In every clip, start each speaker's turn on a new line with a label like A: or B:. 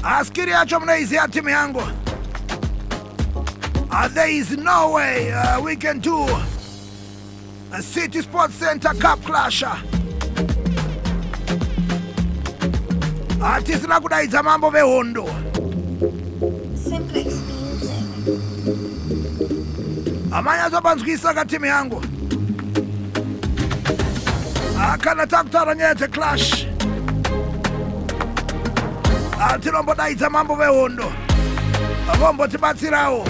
A: Askiri yacho munoiziva timu yangu. There is no way we can do a City Sports Center Cup Clash. Hatisina kudaidza mambo vehondo.
B: Simplex Music.
A: Amanyatsopanzwisa ka timu yangu. Kana takutaura nyaya dzeclash, tinombodaidza mambo vehondo vombotibatsirawo.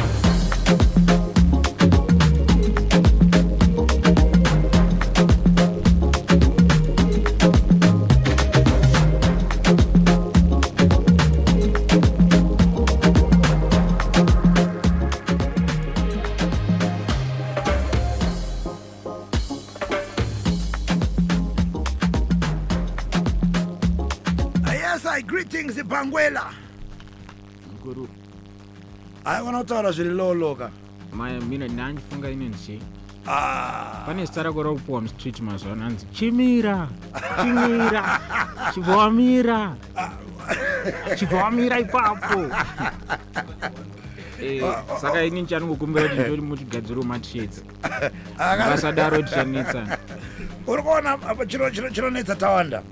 A: Yes, I greetings Bangwela.
C: Mukuru.
A: Aiwa kutaura zviri low ka.
C: Maya mina ndandifunga ine nje.
A: Ah.
C: Pane zita rako rakupuwa mustreet mazuva ano hanzi chimira chimira chibva wamira chibva wamira ipapo. Eh, saka ini ndichanongokumbira kuti ndori mutigadziriwo matshirts. Vasadaro tichanetsana.
A: Uri kuona apa chinonetsa Tawanda.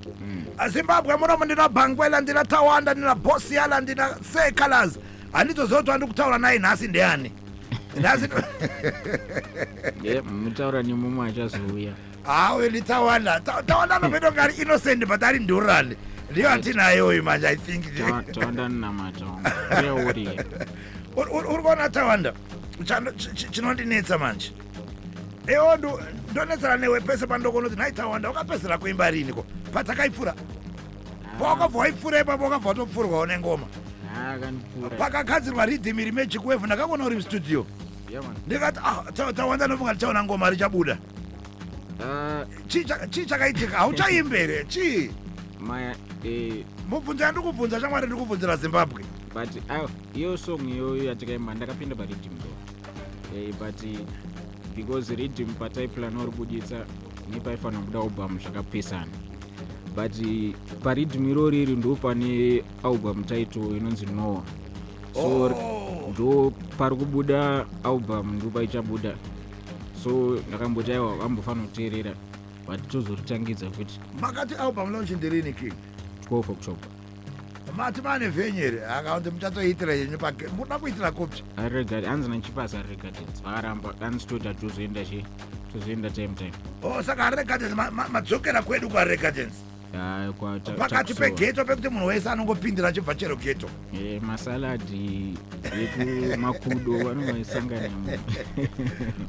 A: Zimbabwe munomu ndina Bangwela, ndina Tawanda, ndina Bosiala, ndina Sir Colors. Handitoziva kuti wandiri kutaura naye nhasi ndiani. Nhasi
C: Ye, mutaura nemumwe achazouya.
A: Hawe ndi Tawanda. Tawanda anotoita kunge ari innocent but ari ndurani. Ndiyo atinaye uyu manje, I think.
C: Tawanda namata. Prayer
A: Uri kuona Tawanda, chinondinetsa manje. Ewo ndonetsana newe pese pandokona kuti nhai Tawanda wakapedzera kuimba rini ko patakaipfura. Pawakabva waipfura ipapo wakabva watopfurwawo nengoma. Pakagadzirwa rhythm iri Magic Wave ndakakuona uri mustudio. Ndikati Tawanda ndofunga tichaona ngoma richabuda. Chii chakaitika? Hauchaimbe here? Chii?
C: Maya,
A: Mubvunzo yandikubvunza shamwari ndikubvunzira Zimbabwe.
C: But iyo song iyoyo yatakaimba ndakapinda parhythm though. But because rhythm pataiplana uri buditsa nepaifanira kubuda album zvakapesana. But parhythm irori iri ndo pane album title inonzi Noah. So ndo pari kubuda album ndo paichabuda. So ndakamboti aiwa vambofanira kuteerera but tozoritangidza futi.
A: Makati album launch ndirini King?
C: 12 October.
A: Mati mane venue here? Akaunzi muchatoitira yenyu pake. Munoda kuitira kupi?
C: Arega, hanzi nachipasa Harare Gardens. Vakaramba, hanzi toda tozoenda chi? Tozoenda time time.
A: Oh, saka Harare Gardens madzokera kwedu kuHarare Gardens. Pakati pegeto pekuti munhu wese anongopindira achibva chero geto.
C: Masaladi ekumakudo vanoisangana.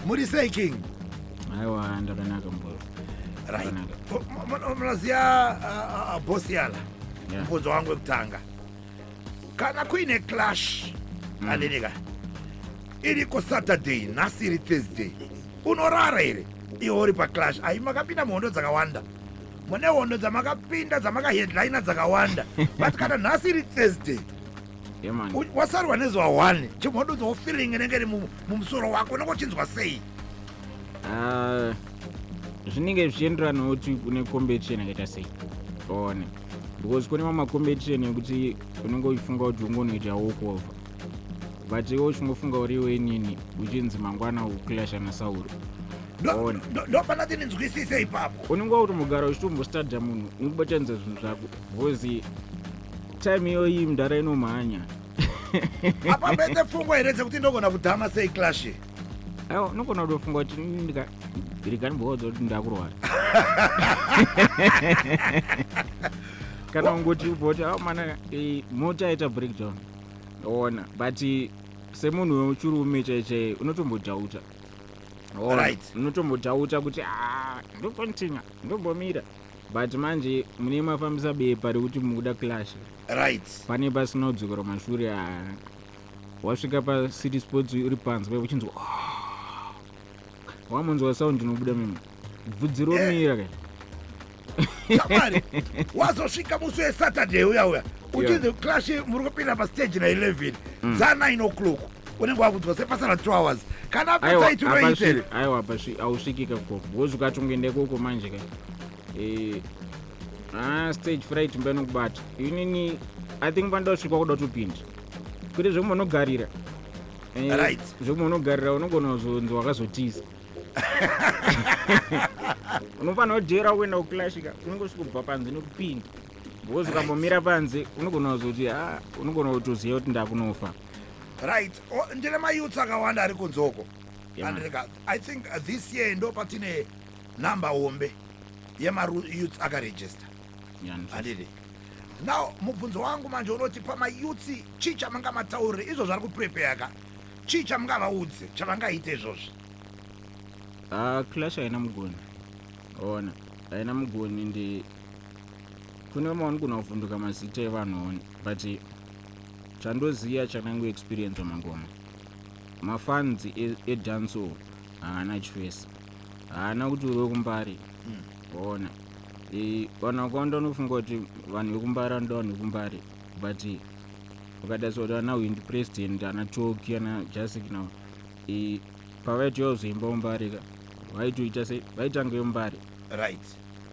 A: Muri sei King?
C: Aiwa ndakanaka mboro.
A: Right. Munoziva Bosiala. Mubvunzo wangu wekutanga. Kana kuine clash andinika iriko Saturday nhasi iri Thursday unorara here iwe uri paclash? Ai makapinda muhondo dzakawanda, mune hondo dzamakapinda dzamakaheadlina dzakawanda, but kana nhasi iri Thursday wasarwa nezuva 1 chimhondo feeling inenge iri mumusoro wako unenge uchinzwa sei?
C: Zvinenge zvichienderana nekuti une competition yakaita sei, one because kune mamwe macompetition ekuti unenge uchifunga kuti ungonoita walkover, but iwe uchingofunga uri iwe inini uchinzi mangwana uclasha naSauro.
A: Ndopanati ndinzwisise ipapo.
C: Unenge wakutombogara uchitombostadha munhu nekubatanidza zvinhu zvako because time iyoyi mudhara inomhanya.
A: Apa mbete pfungwa here dzekuti ndogona kudhama sei clash?
C: Aiwa, unogona kutofunga kuti rega ndimboudza kuti ndakurwara, kana ungoti uboti au mana mota yaita breakdown, ona. But semunhu wechirume chaichai unotombodhauta. Unotombodhauta kuti a ndokontinua, ndombomira, but manje mune mafambisa bepa rekuti mukuda clash. Pane pasina kudzokera mashure. A wasvika paCity Sports uri panze paipo uchinzwa, wamunzwa sound inobuda mimo, bvudzi romira ka.
A: Shamwari, wazosvika musi weSaturday uya uya uchinzi clash muri kupinda pastage na11 dza 9 o'clock, unenge wakunzwa sepasara 2 hours kana appetite unoita here?
C: Aiwa, hausviki kakoko because ukatongoenda ikoko manje ka, stage fright mba inokubata inini. I think panoda kusvikwa kuda kutopinda, kwete zvekumonogarira. Zvekumonogarira unogona kuzonzi wakazotiza. Unofanira kudhera kuenda kuclash ka, unongosvika kubva panze nekupinda, because ukambomira panze unogona kuzoti, a, unogona kutoziva kuti ndakunofa.
A: Right. Ndine mayouths akawanda ari kunze uko.
C: Yeah, man.
A: Andreka, I think this year ndo patine namba hombe yemayouths akaregister. Handidi. Now mubvunzo wangu manje unoti, pamayouths chii chamungamataurire izvo zvari kuprepare ka? Chii chamungavaudze chavangaite izvozvi?
C: Ah, clash haina mugoni, ona, haina mugoni. Ndi kune maunogona kuvhunduka mazita evanhu, one, but chandoziva, chanangu experience mangoma, mafans edancehall haana choice, haana kuti uri wekuMbare. Ona, vanhu vakawanda vanofunga kuti vanhu vekuMbare vanoda vanhu vekuMbare, but ukatarisa kuti ana Windi President, ana Toki, ana Jasik now, pavaitoya kuzoimba muMbare ka, vaitoita se vaitanga yemuMbare.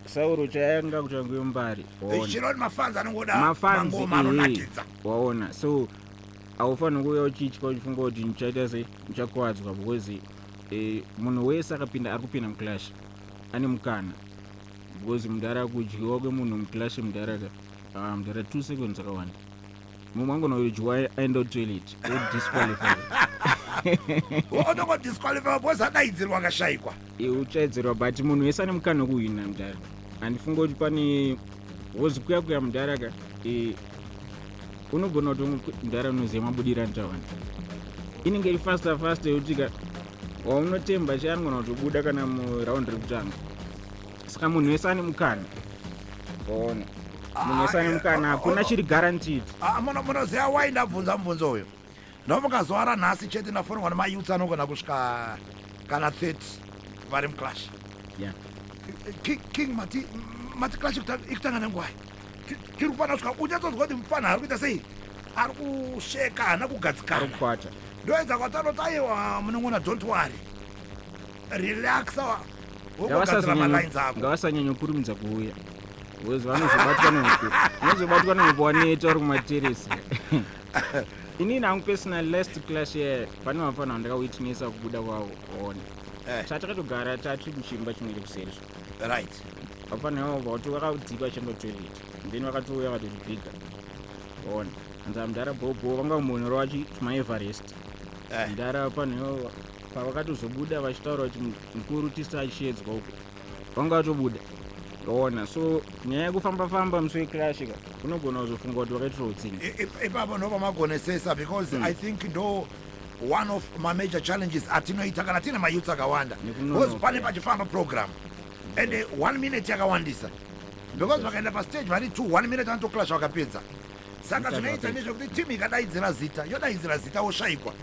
C: Sauro chayanga kutanga yemuMbare.
A: Chironi mafans anongoda
C: mafans
A: mangoma anonakidza.
C: Waona, so haufaniri kuuya uchitya, uchifunga kuti ndichaita sei, ndichakuwadzwa, because munhu wese akapinda, ari kupinda muclash ane mukana, because mudhara, kudyiwa kwemunhu muclash, mudhara ka, ah, mudhara, 2 seconds akawanda. Mumwe angona kudyiwa aenda kutoilet, odisqualify.
A: Otongodisqualify because adaidzirwa akashayikwa.
C: Uchaidzirwa, but munhu wese ane mukana wekuhwina, mudhara. Handifunga kuti pane wozi kuya kuya, mudhara ka, unogona kuti mudhara unoziva mabudiro anotawana, inenge iri faster faster yekuti ka waunotemba che anogona kutobuda kana muraundi rekutanga. Saka munhu wese ane mukana, ona, munhu wese ane mukana, hakuna chiri guaranteed.
A: Ah, munoziva wai ndabvunza mubvunzo uyu? Ndomuka zuva ranhasi chete ndafonwa nemayouths anogona kusvika kana 30 vari muclash. King, mati clash ikutanga nenguwai? Tiri kufanira kusvika unyatsonzwa kuti mufana ari kuita sei, ari kusheka, haana
C: ari
A: kugadzikana.
C: Kukwata.
A: Ndoedza kwatanoti, aiwa munongona, don't worry, relaxa, wongogadzira malines ako.
C: Ngavasanyanyokurumidza kuuya, because vanozobatwa nehope, unozobatwa nehope waneta uri kumateresi. Inini hangu personal, last clash ye pane vafana vandakawitnessa kubuda kwavo, ona, chatakatogara tatiri kuchimba chimwe chekuseri so vafana ivavo vauti vakadzika vachienda kutoilet, then vakatouya vakatotibhiga, ona, anzi mudhara bhobho vanga munhu wachi tumaEverest. Mudhara, panhu pavakatozobuda vachitaura kuti mukuru tisi achiedzwa uko, vanga vatobuda, ona. So nyaya yekufamba famba musi weclash ka, unogona kuzofunga kuti wakaitirwa utsinye.
A: Ipapo ndo pamagonesesa, because I think ndo one of mamajor challenges atinoita kana tine mayouths akawanda.
C: Nekunonoka,
A: because pane pachifamba program and one minute yakawandisa, because vakaenda pastage vari two, one minute vanotoclasha vakapedza. Saka
C: Mutatu
A: zvinoita
C: wapedza.
A: ndezvekuti timu ikadaidzira zita, yodaidzira zita, woshayikwa.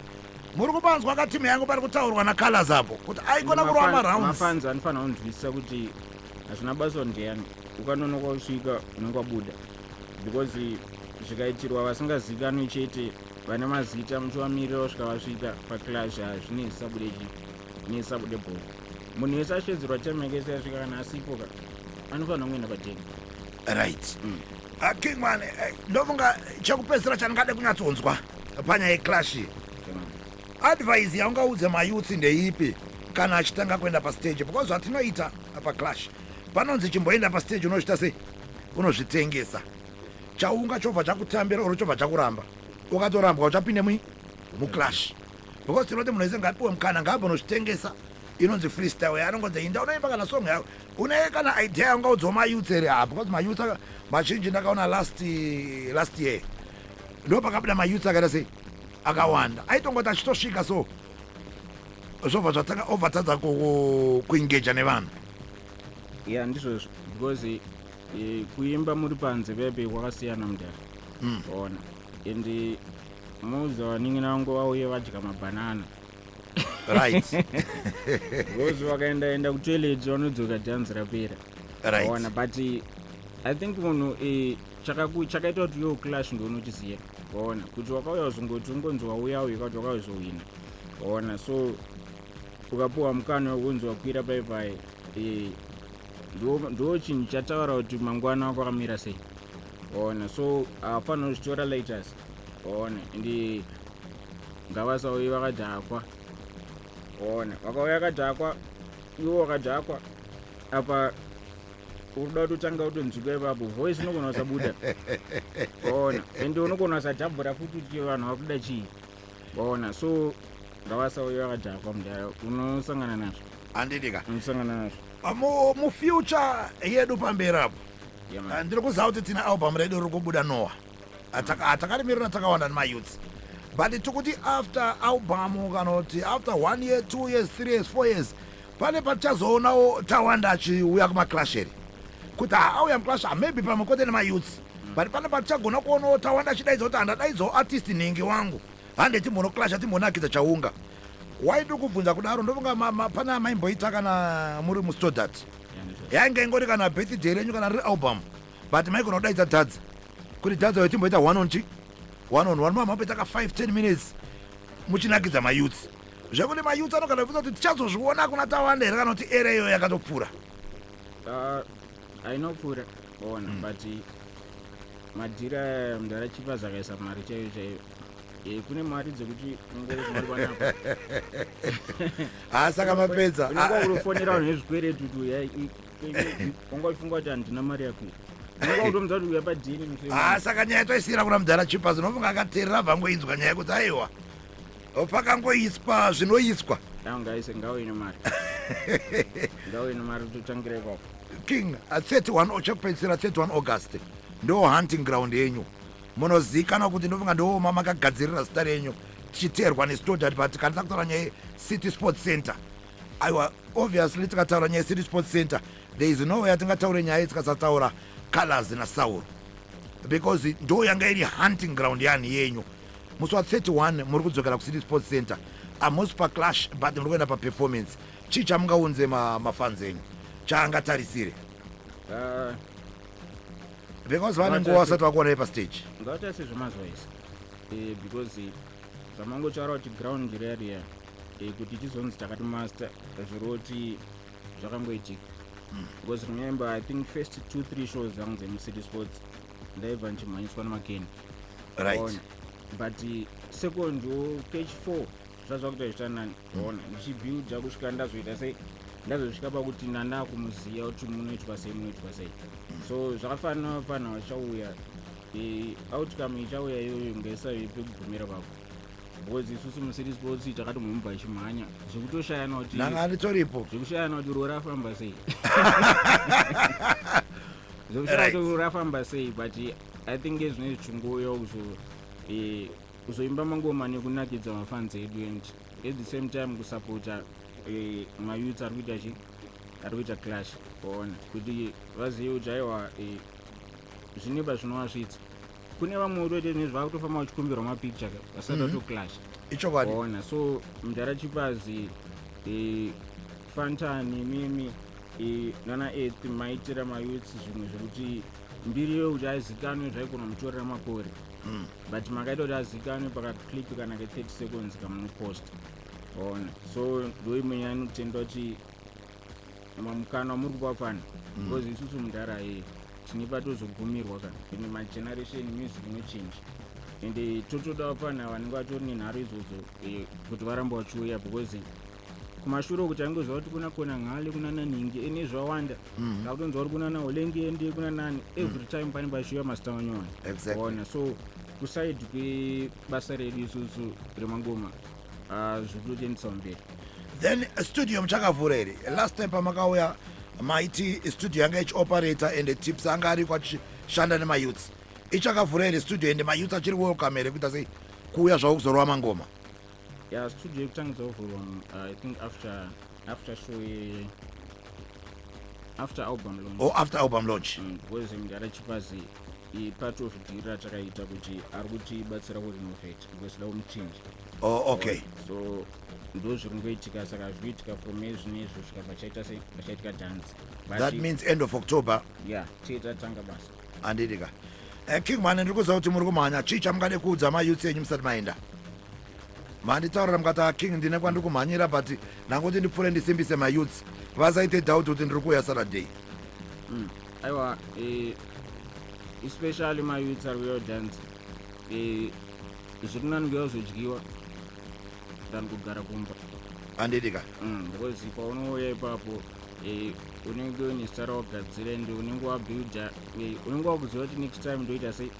A: Muri kupanzwa ka timu yangu pari kutaurwa naColors apo kuti aikona kurova marounds.
C: Mafans anofanira kunzwisisa kuti hazvina basa ndiyani, ukanonoka kusvika unenge wabuda, because zvikaitirwa vasingazikanwi chete, vane mazita muchivamirira kusvika vasvika paclash, hazvinesisabude chi nesisabude bhoko. Munhu wese ashedzerwa time yake yese yasvika, kana asipo ka, anofanira kungoenda patenga.
A: Right. Kingman, ndofunga chekupedzisira chandingade kunyatsonzwa panyaya yeclash iyi, advice yaungaudze mayouths ndeipi kana achitanga kuenda pastage? Because zvatinoita paclash, panonzi chimboenda pastage, unozvita sei, unozvitengesa, chaunga chobva chakutambira uri chobva chakuramba. Ukatorambwa uchapinde mui muclash, because tinoti munhu wese ngapiwe mukana, ngaabve unozvitengesa. Inonzi freestyle yaanongonzi inda unoimba kana song yako une kana idea yaungaudzawo mayouths here? Ha, because mayouths mazhinji ndakaona last year ndo pakabuda mayouths akaita sei, akawanda, aitongoti achitosvika so zvobva zvatanga, obva tadza kuengaja nevanhu.
C: Ya, ndizvozvo, because kuimba muri panze pepe kwakasiyana, mudhara. Ona, and muudza vanin'ina vangu vauye vadya mabhanana, because vakaenda enda kutoilet vanodzoka dhanzi rapera. Ona, but I think munhu chakaita kuti yo clash ndounochiziva, waona, kuti wakauya uzongoti ungonzi wauya uyu kuti wakauzohwina, waona. So ukapiwa mukana wekunzi wakwira paipai, ndo chinhu chataura kuti mangwana wako akamira sei, Ona, so havafanira kuzvitora lighters. Ona, ende ngavasauye vakadhakwa. Ona, vakauya vakadhakwa, iwo wakadhakwa apa uri kuda kutotanga kutonzwika ipapo, voice inogona kusabuda. Ona, ende unogona kusadhabhura futi kuti vanhu vakuda chii. Ona, so ngavasauye vakadhakwa, mudhara, unosangana nazvo.
A: Handidika.
C: Unosangana nazvo.
A: Mufuture yedu pamberi apo,
C: Yeah, man.
A: Ndiri kuziva kuti tina album redu riri kubuda Noah. Takarimirira takawanda nemayouths, but tikuti after album, kana kuti after one year, 2 years, 3 years, 4 years, pane patichazoonawo Tawanda achiuya kumaclash here, kuti auya muclash, maybe pamwe kwete nemayouths, but pane patichagona kuonawo Tawanda achidaidza kuti handadaidzawo artist nhingi wangu, hande timbonoclasha, timbonakidza chaunga? Wai ndiri kubvunza kudaro, ndofunga pane amaimboita kana muri muStoddart.
C: Yeah, ndizvo.
A: Yainge ingori kana birthday renyu kana riri album, but maigona kudaidza Dhadza kuti Dhadza uyo timboita one on chi one on one, mamboita ka 5 10 minutes muchinakidza mayouths, zvekuti mayouths anogara bvunza kuti tichazozviona kuna Tawanda here, kana kuti era iyoyo yakatopfuura?
C: Ainopfuura, ona, but madhira aya, mudhara Chipa zvakaisa mari chaiyo chaiyo. Kune mari dzekuti ungori panapa.
A: Ha, saka mapedza.
C: Unonga unofonera vanhu vezvikweretu kuti uya, unga uchifunga kuti handina mari yako, unonga utomudza kuti uya padhini musi.
A: Ha, saka nyaya toisiyira kuna mudhara Chipas. Unofunga akateerera, bvangoinzwa nyaya yekuti aiwa, pakangoiswa zvinoiswa.
C: Ngaise, ngauine mari, ngauine mari, totangira ipapo.
A: King, 31, chekupedzisira, 31 August ndo hunting ground yenyu, munozivikanwa kuti ndofunga ndo makagadzirira zita renyu tichiteerwa neStoddart. But kana takutaura nyaya yeCity Sports Center, aiwa, obviously tikataura nyaya yeCity Sports Center, there is no way atingataure nyaya tikasataura Colors naSauro, because ndo yanga iri hunting ground yani yenyu. Musi wa31 muri kudzokera kuCity Sports Center, hamusi paclash, but muri kuenda paperformance. Chii chamungaunze mafans enyu chaangatarisire? Because vane nguva vasati vakuonai pastage.
C: Ngavatarise zvemazuva ese, because zvamangotaura kuti ground riya riya, kuti chizonzi takati master, zviroti zvakangoitika. Because remember, I think first two three shows dzangu dzemuCity Sports ndaibva ndichimhanyiswa namakeni. Ona. But second page four zvazvakuita zviita nani. Ona, ndichibuilda kusvika ndazoita sei, ndazosvika pakuti ndanda kumuziva kuti munoitwa sei, munoitwa sei. So zvakafanana, vafana vachauya, outcome ichauya iyoyo ngaisave pekugumira pako, because isusu muCity Sports takati mumubva ichimhanya zvekutoshayana kuti
A: Nanga anditoripo.
C: Zvekushayana kuti ruo rafamba sei, zvekushaya kuti ruo rafamba sei. But I think ezvinezvi chingouya kuzo kuzoimba mangoma nekunakidza mafans edu, and at the same time kusapota mayouths ari kuita chi ari kuita clash. Ona, kuti vazive kuti aiwa, zvineba zvinovasvitsa kune vamwe utoite zvinezvi vakutofamba vachikumbirwa mapicture vasati vatoclash.
A: Ichokwadi.
C: Ona, so mudhara Chipazi, Fantani, mimi, nana Eth, maitira mayouths zvimwe zvekuti mbiri yokuti azikanwe zvaigona mutorera makore, but makaita kuti azikanwe pakaclip kana ke30 seconds kamunopost. Ona, so ndo imwe nyaya inotenda kuti mukana wamuri kupa fana, because isusu mudhara ye tine patozogumirwa kana ende mageneration, music inochinja, ende totoda vafana vanenge vatori nenharo idzodzo, kuti varamba vachiuya, because kumashure uku taingoziva kuti kuna Kona Ngale, kuna naningi, ene zvawanda. Takutonzwa kuti kuna naolenge, ende kuna nani, every time pane pachiuya masita manyowani. Ona, so kuside kwebasa redu isusu remangoma, zviri kutotiendesa mberi.
A: Then studio muchakavhura here? Last time pamakauya maiti studio yanga ichioperata and Tips anga ariko achishanda nemayouths. Ichakavhura here studio, and mayouths achiri welcome here kuita sei, kuuya zvavo kuzorova mangoma?
C: Ya, studio yekutangidza kuvhurwa, I think after show after album launch.
A: Or after album launch.
C: Because mudhara Chipazi part of deal ratakaita kuti ari kutibatsira kurenovate because da kumuchinja.
A: Oh, okay.
C: So ndo zviri kungoitika, saka zviri kuitika from ezvinezvi kusvika pachaita sei, pachaitika dance.
A: That means end of October.
C: Yeah, tiye tatanga basa.
A: Handidika. Kingman, ndiri kuziva kuti muri kumhanya. Chii chamungade kuudza mayouths enyu musati maenda? Manditaurira mukati, "Ah, King, ndine kwandiri kumhanyira, but ndangoti ndipfuure ndisimbise mayouths vasaite doubt kuti ndiri kuuya Saturday."
C: Aiwa, Especially mayouths ari kuya kudhanza, zviri nani kuya kuzodyiwa than kugara kumba.
A: Handidika.
C: Because paunouya ipapo, unenge uine zita rawagadzira and unenge wabuilda, unenge wakuziva kuti next time ndoita sei,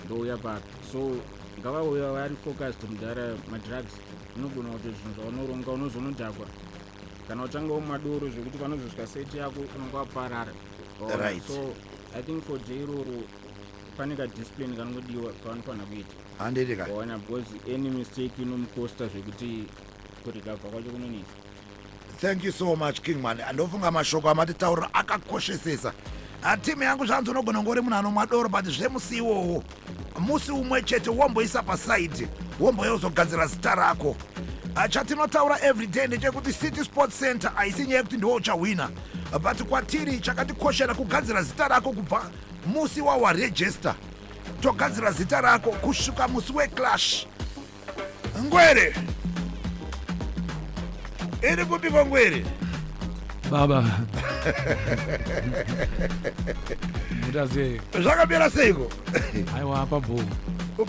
C: ndouya papi. So ngavauya vari focused, mudhara. Madrugs unogona kuti zvinhu zvaunoronga unozonodhakwa kana utangawo madoro, zvekuti panozosvika set yako unonge waparara. Waona? So I think for day iroro pane kadiscipline kanongodiwa kavanofanira kuita.
A: Handidika.
C: Waona, because any mistake inomukosta zvekuti kurecover kwacho kunonetsa.
A: Thank you so much, Kingman. Ndofunga mashoko amatitaurira akakoshesesa. Timu yangu, zvanzi unogona kunge uri munhu anomwa doro, but zvemusi iwowo, musi umwe chete, womboisa pasaidi, womboyozogadzira zita rako. Chatinotaura everyday ndechekuti City Sports Center haisi nyaya yekuti ndiwo uchahwina, but kwatiri chakatikoshera kugadzira zita rako kubva musi wawaregister, togadzira zita rako kusvika musi weclash. Ngwere iri kupiko, ngwere?
D: Baba, mutazei?
A: Zvakamira seiko?
D: Aiwa, pabho.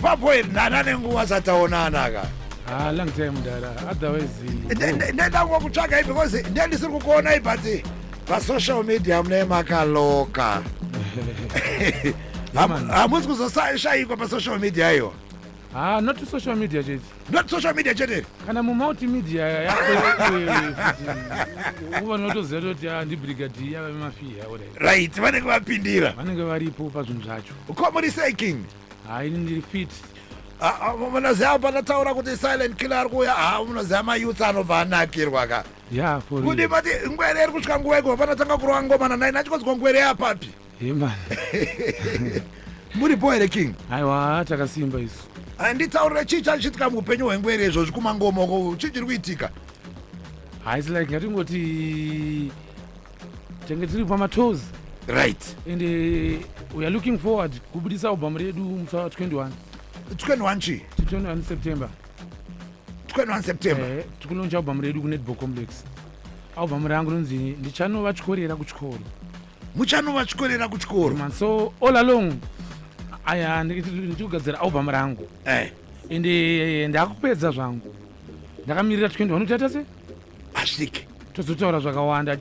A: Papo nana nenguva sataonana ka.
D: Ah, long time, mudara. Otherwise
A: Ndenda kutsvagai because ndendisiri kukuonai, but pasocial media mune makaloka.
D: Yeah, man.
A: Hamusi kuzoshayikwa pasocial media iyo.
D: Ah, not social media chete.
A: Not social media chete.
D: Kana mumultimedia yako uva notoziva kuti, ah, ndibrigadier vemafiya, alright.
A: Right, vanenge vapindira.
D: Vanenge varipo pazvinhu zvacho.
A: Ko muri sei, King?
D: Hai, ini ndiri fit.
A: Ah, ah, munoziva panataura kuti Silent Killer ari kuuya, ha, munoziva mayouths anobva anakirwa ka.
D: Yeah, for
A: Kuti
D: real.
A: mati ngwere iri kusvika nguva iko, panatanga kurova ngoma na9 achikonzwa ngwere yapapi.
D: Yeah, man.
A: Muripo here, King?
D: Aiwa, takasimba isu.
A: Handitaurire, chii chachiitika muupenyu hwengwere izvozvi kumangomoko? Chii chiri kuitika?
D: Hai, it's like ngatingoti tenge tiri pamatoes and we are looking forward kubudisa album redu musi wa 21.
A: 21 chii?
D: 21 September.
A: 21 September.
D: Tikulauncha album redu kuNetball Complex. Album rangu rinonzi Ndichanovatyorera Kuchikoro.
A: Muchanovatyorera Kuchikoro.
D: Man, so all along aya ndichikugadzira album rangu and ndakupedza zvangu, ndakamirira 21 kuti aita se
A: Asvike.
D: Tozotaura zvakawanda.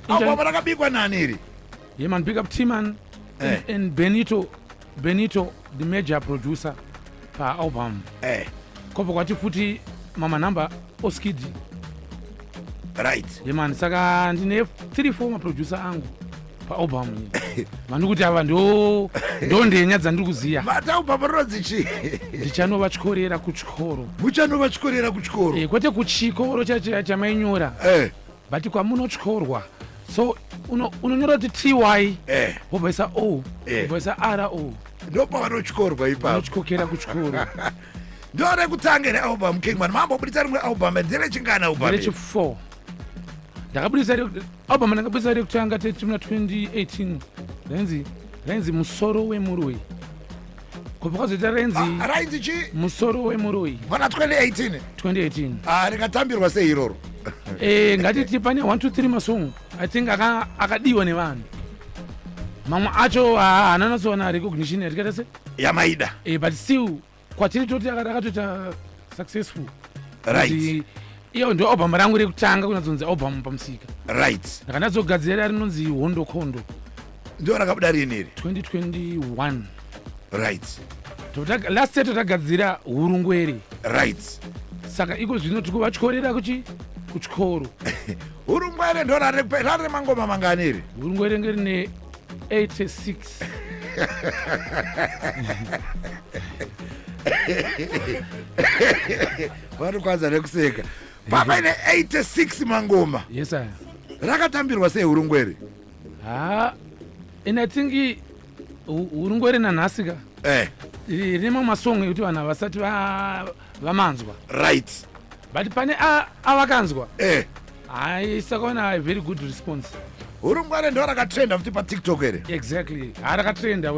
A: Album rakabikwa nani iri?
D: Yeah man, big up T-Man and Benito, Benito the major producer paalbum. Kobva kwati futi mama number Oskidi. Yeah man, saka ndine 3 4 maproducer angu paalbum iyi, vandikuti ava ndo ndenya dzandiri kuziya.
A: Mati album rinonzi chii?
D: Ndichanovatyorera Kuchikoro.
A: Muchanovatyorera Kuchikoro.
D: Kwete kuchikoro chamainyora, but kwamunotyorwa. So unonyora kuti ty, wobvaisa o, wobvaisa r o.
A: Ndopavanotyorwa ipapo.
D: Vanotyokera kuchikoro.
A: Ndo rekutanga realbum, Kingman? Mambobudisa rimwe album, nderechingana album iri?
D: Nderechi4 ndakabudisa album. Ndakabudisa rekutanga teti muna 2018, rainzi Musoro Wemuroi. Kubva kwazoita rainzi
A: Ah, rainzi chii?
D: Musoro Wemuroi.
A: Muna 2018?
D: 2018.
A: Ah, rikatambirwa sei iroro?
D: Ngatiti pane 1 2 3 masong I think akadiwa nevanhu. Mamwe acho haana natsowana recognition yatikaita se
A: yamaida.
D: But still kwatiri toti akatoita successful. Kuti iyo ndo album rangu rekutanga kunyatsonzi album pamusika. Ndakanyatsogadzira rinonzi Hondo Kondo.
A: Ndo rakabuda rini iri?
D: 2021. Last year tatagadzira Hurungwere. Saka iko zvino tikuvatyorera kuchi kuchikoro.
A: Hurungwere ndo rari mangoma mangani iri?
D: Hurungwere nge rine 86.
A: Vanokwanza nekuseka papaine 86 mangoma.
D: Yes sir.
A: Rakatambirwa sei Hurungwere?
D: Ha, and I think Hurungwere nanhasi ka rine mamwe masong ekuti vanhu havasati vamanzwa. But pane avakanzwa, hai, sakaona a very good response.
A: Hurungwere ndo rakatrenda futi paTikTok here?
D: Exactly, ha, rakatrenda,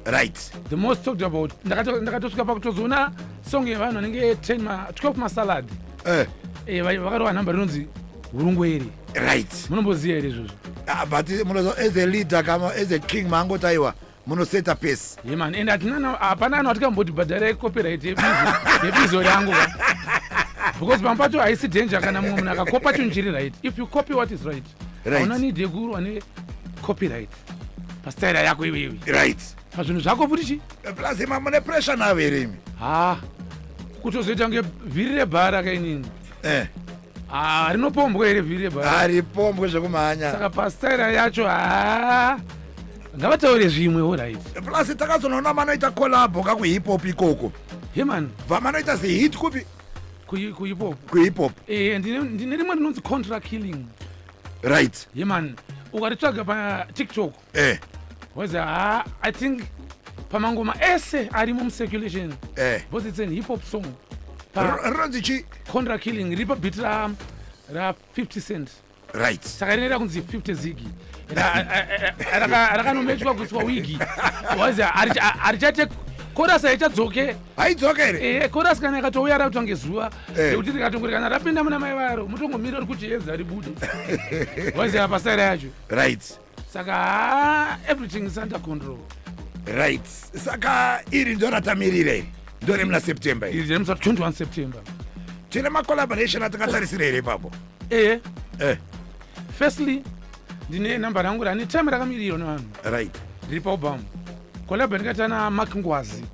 D: right. The most talked about. Ndakatosvika pakutozoona song yevanhu vanenge 10 12 masalad, vakarova nhamba rinonzi Hurungwere. Munomboziva here izvozvo?
A: Ah, but munozo as a leader kama as a king mangoti aiwa. Munoseta pace.
D: Yeah man, and hatina, hapana ano atikamboti bhadharai copyright yebizo rangu ka, because pamwe pacho haisi danger kana mumwe munhu akakopa chinhu chiri right. If you copy what is right, hauna need yekurwa necopyright pastaira yako iwewe. Pazvinhu zvako futi chi.
A: Plus ima mune pressure navo here imi?
D: Ha, kutozoita kunge vhiri rebhara kainini. Ah, rinopombwa here vhiri rebhara?
A: Haripombwe zvekumhanya.
D: Saka pastaira yacho, ha, ngavataure zvimwe, alright.
A: Plus takazonoona manoita collabo kakuhip hop ikoko.
D: Yeah man.
A: Vamanoita zihit kupi?
D: Kuhip hop.
A: Kuhip hop.
D: Eh, ndine rimwe rinonzi Contra Killing. Yeah man, ukaritsvaga paTikTok, wazi, ha, I think pamangoma ese arimo mucirculation, because it's an hip hop song.
A: Rinonzi chi?
D: Contra Killing, riri pabeat ra 50 Cent. Saka rinoita kunzi 50 zigi. Rakanomechwa kuiswa wigi, wazi harichaite chorus, haichadzoke.
A: Haidzoke here?
D: Eh, chorus kana ikatouya rakuta ngezuva, nekuti rikatongori kana rapinda muna mai varo, mutongomira ri kuti edza ribude, waziva pasaira yacho. Saka ha, everything is under control.
A: Right, saka iri ndo ratamirira, iri ndo remuna September iri?
D: Iri remusa 21 September.
A: Tine macollaboration atingatarisira here ipapo?
D: Ehe. Firstly, ndine namba rangu rane time rakamirirwa nevanhu. Riri paalbum, collab ndikaita naMark Ngwazi,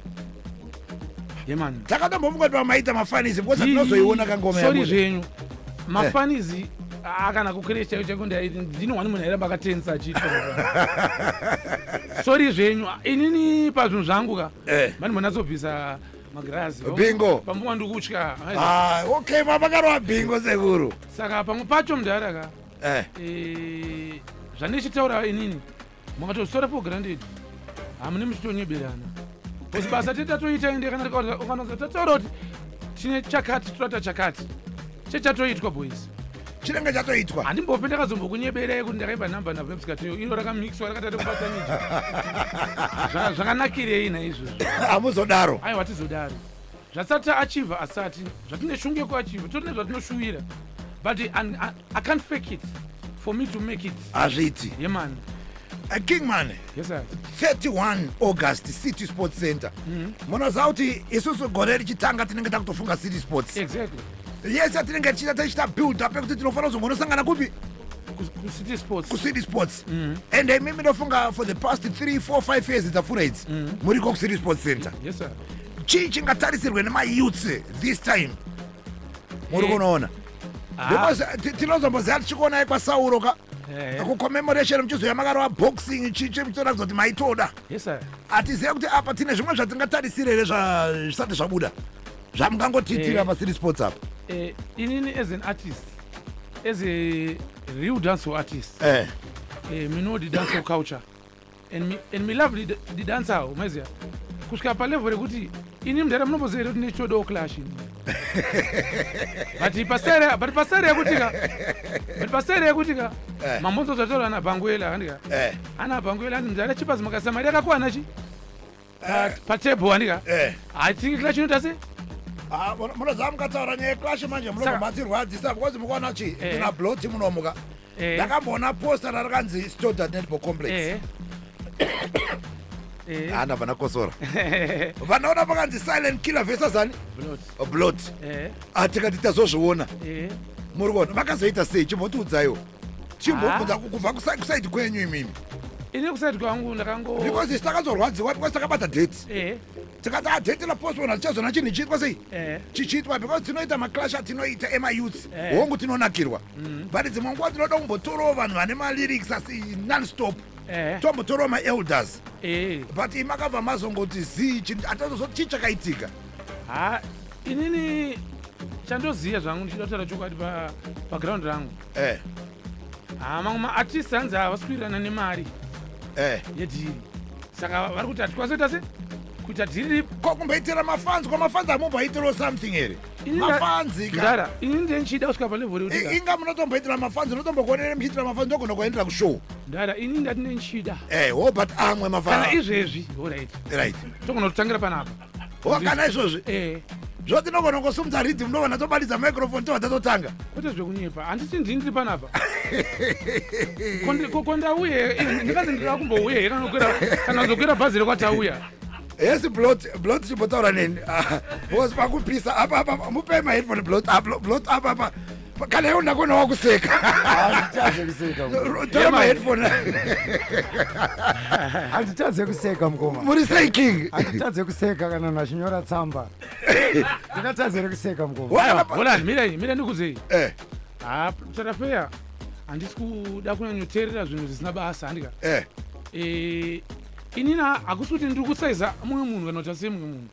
D: yeah man.
A: Takatombofunga kuti pamaita mafanisi, because tinozoiona kangoma
D: Sorry
A: yabuda.
D: zvenyu, mafanizi kana kuclash chaiko chaiko, ndinowani munhu airamba akatensa achiitwa. Sorry zvenyu, inini pazvinhu zvangu ka, mandimbonasobvisa magirazi.
A: Bingo.
D: Pamwe ndikutya.
A: Ah, okay, mapakarwa bingo, sekuru.
D: Saka pamwe pacho mudhara ka, zvandichitaura inini makatozvitora for granted, hamune muchitonyeberana, because basa titatoita, ende kana ukanoza tataura kuti tine chakati, toda chakati, chechatoitwa, boys.
A: Chinenge chatoitwa.
D: Handimbofe ndakazombokunyeberai kuti ndakaimba nhamba naVybz Kartel, iro rakamixwa rakatati kubatanidzwa. Zvakanakirei naizvozvo?
A: Hamuzodaro.
D: Aiwa, tizodaro. Zvatisati taachievha, asati zvatine shungu yekuachievha, totine zvatinoshuwira, but I can't fake it for me to make it.
A: Hazviiti.
D: Yeah man.
A: Kingman.
D: Yes sir.
A: 31 August, City Sports Center. Munoziva kuti isusu gore richitanga tinenge takutofunga City Sports. Yese tinenge tichiita, tichiita build up ekuti tinofanira kuzongonosangana kupi?
D: KuCity Sports.
A: KuCity Sports. And imimi ndofunga for the past 3 4 5 years dzapfuura idzi, muriko kuCity Sports Center.
D: Yes sir.
A: Chii chingatarisirwe nemayouths this time muri kunoona? Because tinozomboziva tichikuonai kwaSauro ka, kucommemoration, muchizoya makarova boxing, chichi, muchitoratidza kuti maitoda.
D: Yes sir.
A: Hatizive kuti apa tine zvimwe zvatingatarisire here zvisati zvabuda zvamungangotiitira paCity Sports apa?
D: Inini as an artist, as a real dancehall artist, me know the dancehall culture and me love the dancehall, maiziya, kusvika palevel rekuti ini mudhara munomboziva here kuti nechitodawo clash ini? But pastaira yekuti ka, mambonzo zvataura nabhanguela, handika? Ana bhanguela anzi, "Mudhara, chipazi makasa mari yakakwana chi patable," handika? Hatingi clash inoita se
A: Ah, munoziva mukataura nyaya yeclash manje munombomatirwadzisa, because mukuona chi, ndina Blot munomuka. Ndakamboona poster rarakanzi Stodart Netball Complex. Hana vana kosora, vanaona pakanzi Silent Killer versus ani?
D: Blot.
A: Blot. Atikati tazozviona. Muri kuona vakazoita sei? Chimbotiudzaiwo, chimbobvunza kubva kuside kwenyu imimi.
D: Ini kuside kwangu ndakango
A: Because isi takazorwadziwa because takabata date, tikati a date rapostpona, tichazona chinhu chiitwa sei, chichiitwa, because tinoita maclash atinoita emayouths. Hongu, tinonakirwa, but dzimwe nguva tinoda kumbotorawo vanhu vane malyrics asi nonstop, tombotorawo maelders. But imakabva mazongoti zii, hatazozoti chii chakaitika.
D: Ha, inini chandoziva zvangu, ndichida kutaura chokwadi, paground rangu, ha, mamwe maartist hanzi havasi kuwirirana nemari yedhiri, saka vari kuti hatikwanisi kuita se kuita dhiri.
A: Ko kumboitira mafans, kwamafans hamumboitirawo something here? Mafans ka.
D: Ndara, ini ndenchida kusvika palevel yekuti
A: Inga munotomboitira mafans, unotombokuonera muchiitira mafans, ndogona kuendera kushow.
D: Ndara, ini ndati nenchida
A: Ho, but amwe
D: kana
A: mafans.
D: Izvezvi, alright, togona kutangira panapa.
A: Ho, kana izvozvi. Zvoti tinogona kungosumudza riddim, ndobva tobatidza microphone, tobva tatotanga.
D: Kwete zvekunyepa, handiti ndini ndiri panapa. Ko ndauye, ndingazi ndira kumbouye here kana kuzokwira bhazi rekwatauya?
A: Yes, Blot, Blot, chimbotaura neni. Ah, because pakupisa apa apa, mupei maheadphone Blot, ah, Blot apa apa. Kana iwe ndakona wakuseka.
E: Handitadze kuseka.
A: Tora maheadphone.
E: Handitadze kuseka, mukoma.
A: Muri sei, king?
E: Handitadze kuseka kana munhu achinyora tsamba. Ndingatadze here kuseka, mukoma?
D: Aiwa, holani, mirai, mirai ndikudzei. Ha, tarafeya, handisi kuda kunyanyoteerera zvinhu zvisina basa, handika? Inini hakusi kuti ndiri kusaiza mumwe munhu kana kuti asei mumwe munhu,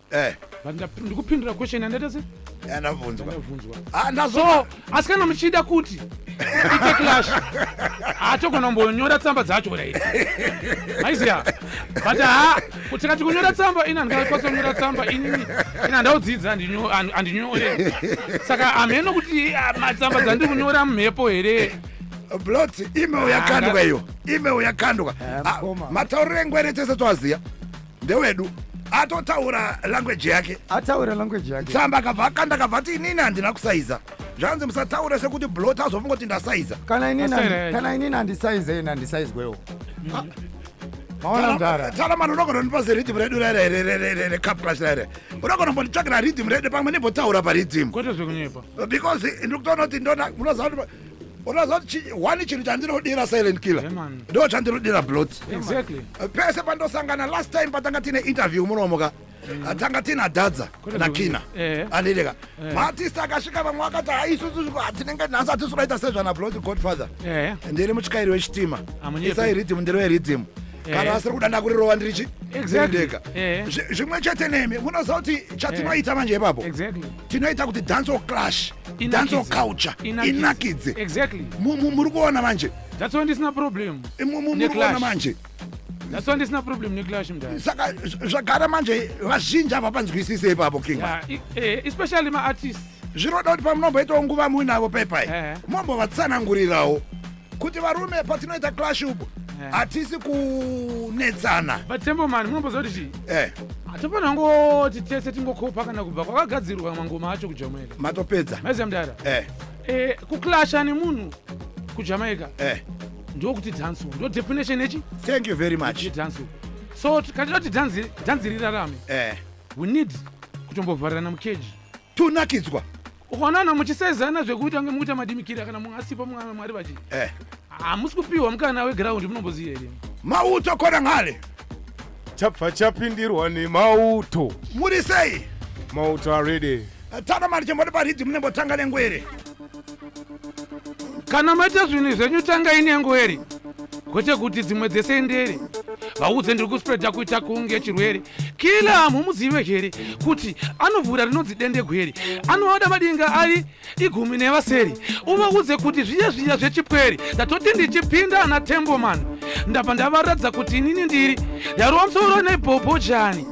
D: but ndikupindura question yandaita se
A: Yandabvunzwa.
D: Yandabvunzwa.
A: Ah, ndazo.
D: So asi kana muchida kuti ite clash, hatogona kumbonyora tsamba dzacho kudai, maiziya? But ha, tikati kunyora tsamba, ini handingakwanisa kunyora tsamba inini, ini handaudzidza, handinyore. Saka hameno kuti matsamba dzandiri kunyora mumhepo here.
A: Blot, email yakandwa iyo, email yakandwa. Ah,
E: Mukoma.
A: Matauriro engwere tese twaziya ndewedu, atotaura language yake.
E: Ataura language yake.
A: Tsamba akabva akanda, akabva ati inini handina kusaiza. Zvanzi musataure sekuti Blot azofunga kuti ndasaiza.
E: Kana inini
D: Asaira yacho.
E: Kana inini handisaize, ini handisaizwewo. Maona, mudhara?
A: Tala mani, unogona kundipa ziriddim redu recup clash rere? Unogona kumbonditsvakira riddim redu pamwe nimbotaura pariddim?
D: Kwete zvekunyepa.
A: Because ndiri kutoona kuti ndona, unoziva kuti one chinhu chandinodira Silent Killer,
D: Yeah, man.
A: ndo chandinodira Blot. Pese pandosangana, last time patanga tine interview munomuka, tanga tina Dhadza
D: Kwete
A: naKina, andidika maartist akasvika, vamwe vakati, "Hai, isusu tinenge nhasi hatisi kudaita sezvana Blot Godfather." Ndiri mutyairi wechitima.
D: Hamunyepi.
A: Isai riddim, ndiri weriddim. Kana vasiri kuda, ndakurirova ndirichi ndega. Zvimwe chete nemi, munoziva kuti chatinoita manje ipapo, tinoita kuti dancehall clash, dancehall culture inakidze. Muri kuona manje?
D: That's why ndisina problem
A: Muri kuona
D: neclash.
A: manje?
D: That's why ndisina problem neclash, mudhara.
A: Saka zvagara manje, vazhinji havapanzwisise ipapo, king.
D: Yeah, especially maartist.
A: Zvinoda kuti pamunomboitawo nguva muinavo pepai, mombovatsanangurirawo kuti varume, patinoita clash upo, hatisi kunetsana.
D: But Tembo man, munomboziva kuti chii? Hatofanira ngoti tese tingokopa kana kubva kwakagadzirwa mangoma acho kuJamaica.
A: Matopedza.
D: Maiziva, mudhara? Kuclasha nemunhu kuJamaica ndokuti dancehall, ndo definition yechi
A: Thank you very much.
D: Yedancehall. So kana tida kuti dhanzi rirarame, we need kutombovharirana mukeji.
A: Tunakidzwa.
D: Ukaonana muchisezana zvekuita kunge mukuita madimikira, kana mumwe asipo, mumwe mwari vachi hamusi kupiwa mukana weground, munomboziva here?
A: Mauto kona ngale.
F: Chabva chapindirwa nemauto.
A: Muri sei?
F: Mauto already.
A: Tana mari, chimboti pariddim nembotanga nengwere.
D: Kana maita zvinhu zvenyu, tangai nengwere, kwete kuti dzimwe dzese ndere. Vaudze ndiri kuspreada kuita kunge chirwere. Kila, hamumuzive here kuti anovhura rinonzi dende gwere, anoda madinga ari 17? Uvaudze kuti zviya zviya zvechipwere, ndatoti ndichipinda naTemboman, ndabva ndavaradza kuti inini ndiri yarova musoro nebhobhojani.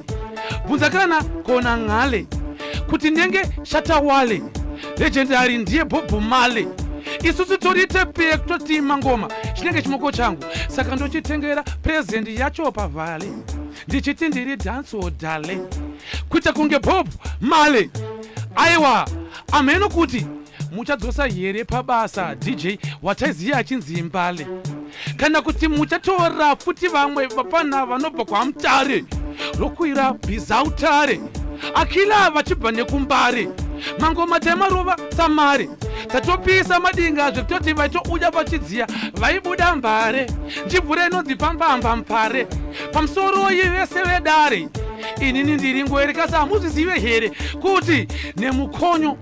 D: Bvunza kana kona ng'ale kuti ndenge Shatawale, legendary ndiye Bob Marley. Isusu tori tepe kutotima ngoma, chinenge chimoko changu, saka ndochitengera present yacho pavhale, ndichiti ndiri dancehall dale, kuita kunge Bob Marley. Aiwa, amheno kuti muchadzosa here pabasa DJ wataiziya achinzi Mbale, kana kuti muchatora futi vamwe vapana vanobva kwaMutare, rokwira bhizautare, akila vachibva nekuMbare. Mangoma taimarova samare, tatopisa madinga zvekutoti vaitouya vachidziya, vaibuda mbare. Njibvura inonzi pambamba mpare pamusoroi vese vedare. Inini ndiri ngwere, kasi hamuzvizive here kuti nemukonyo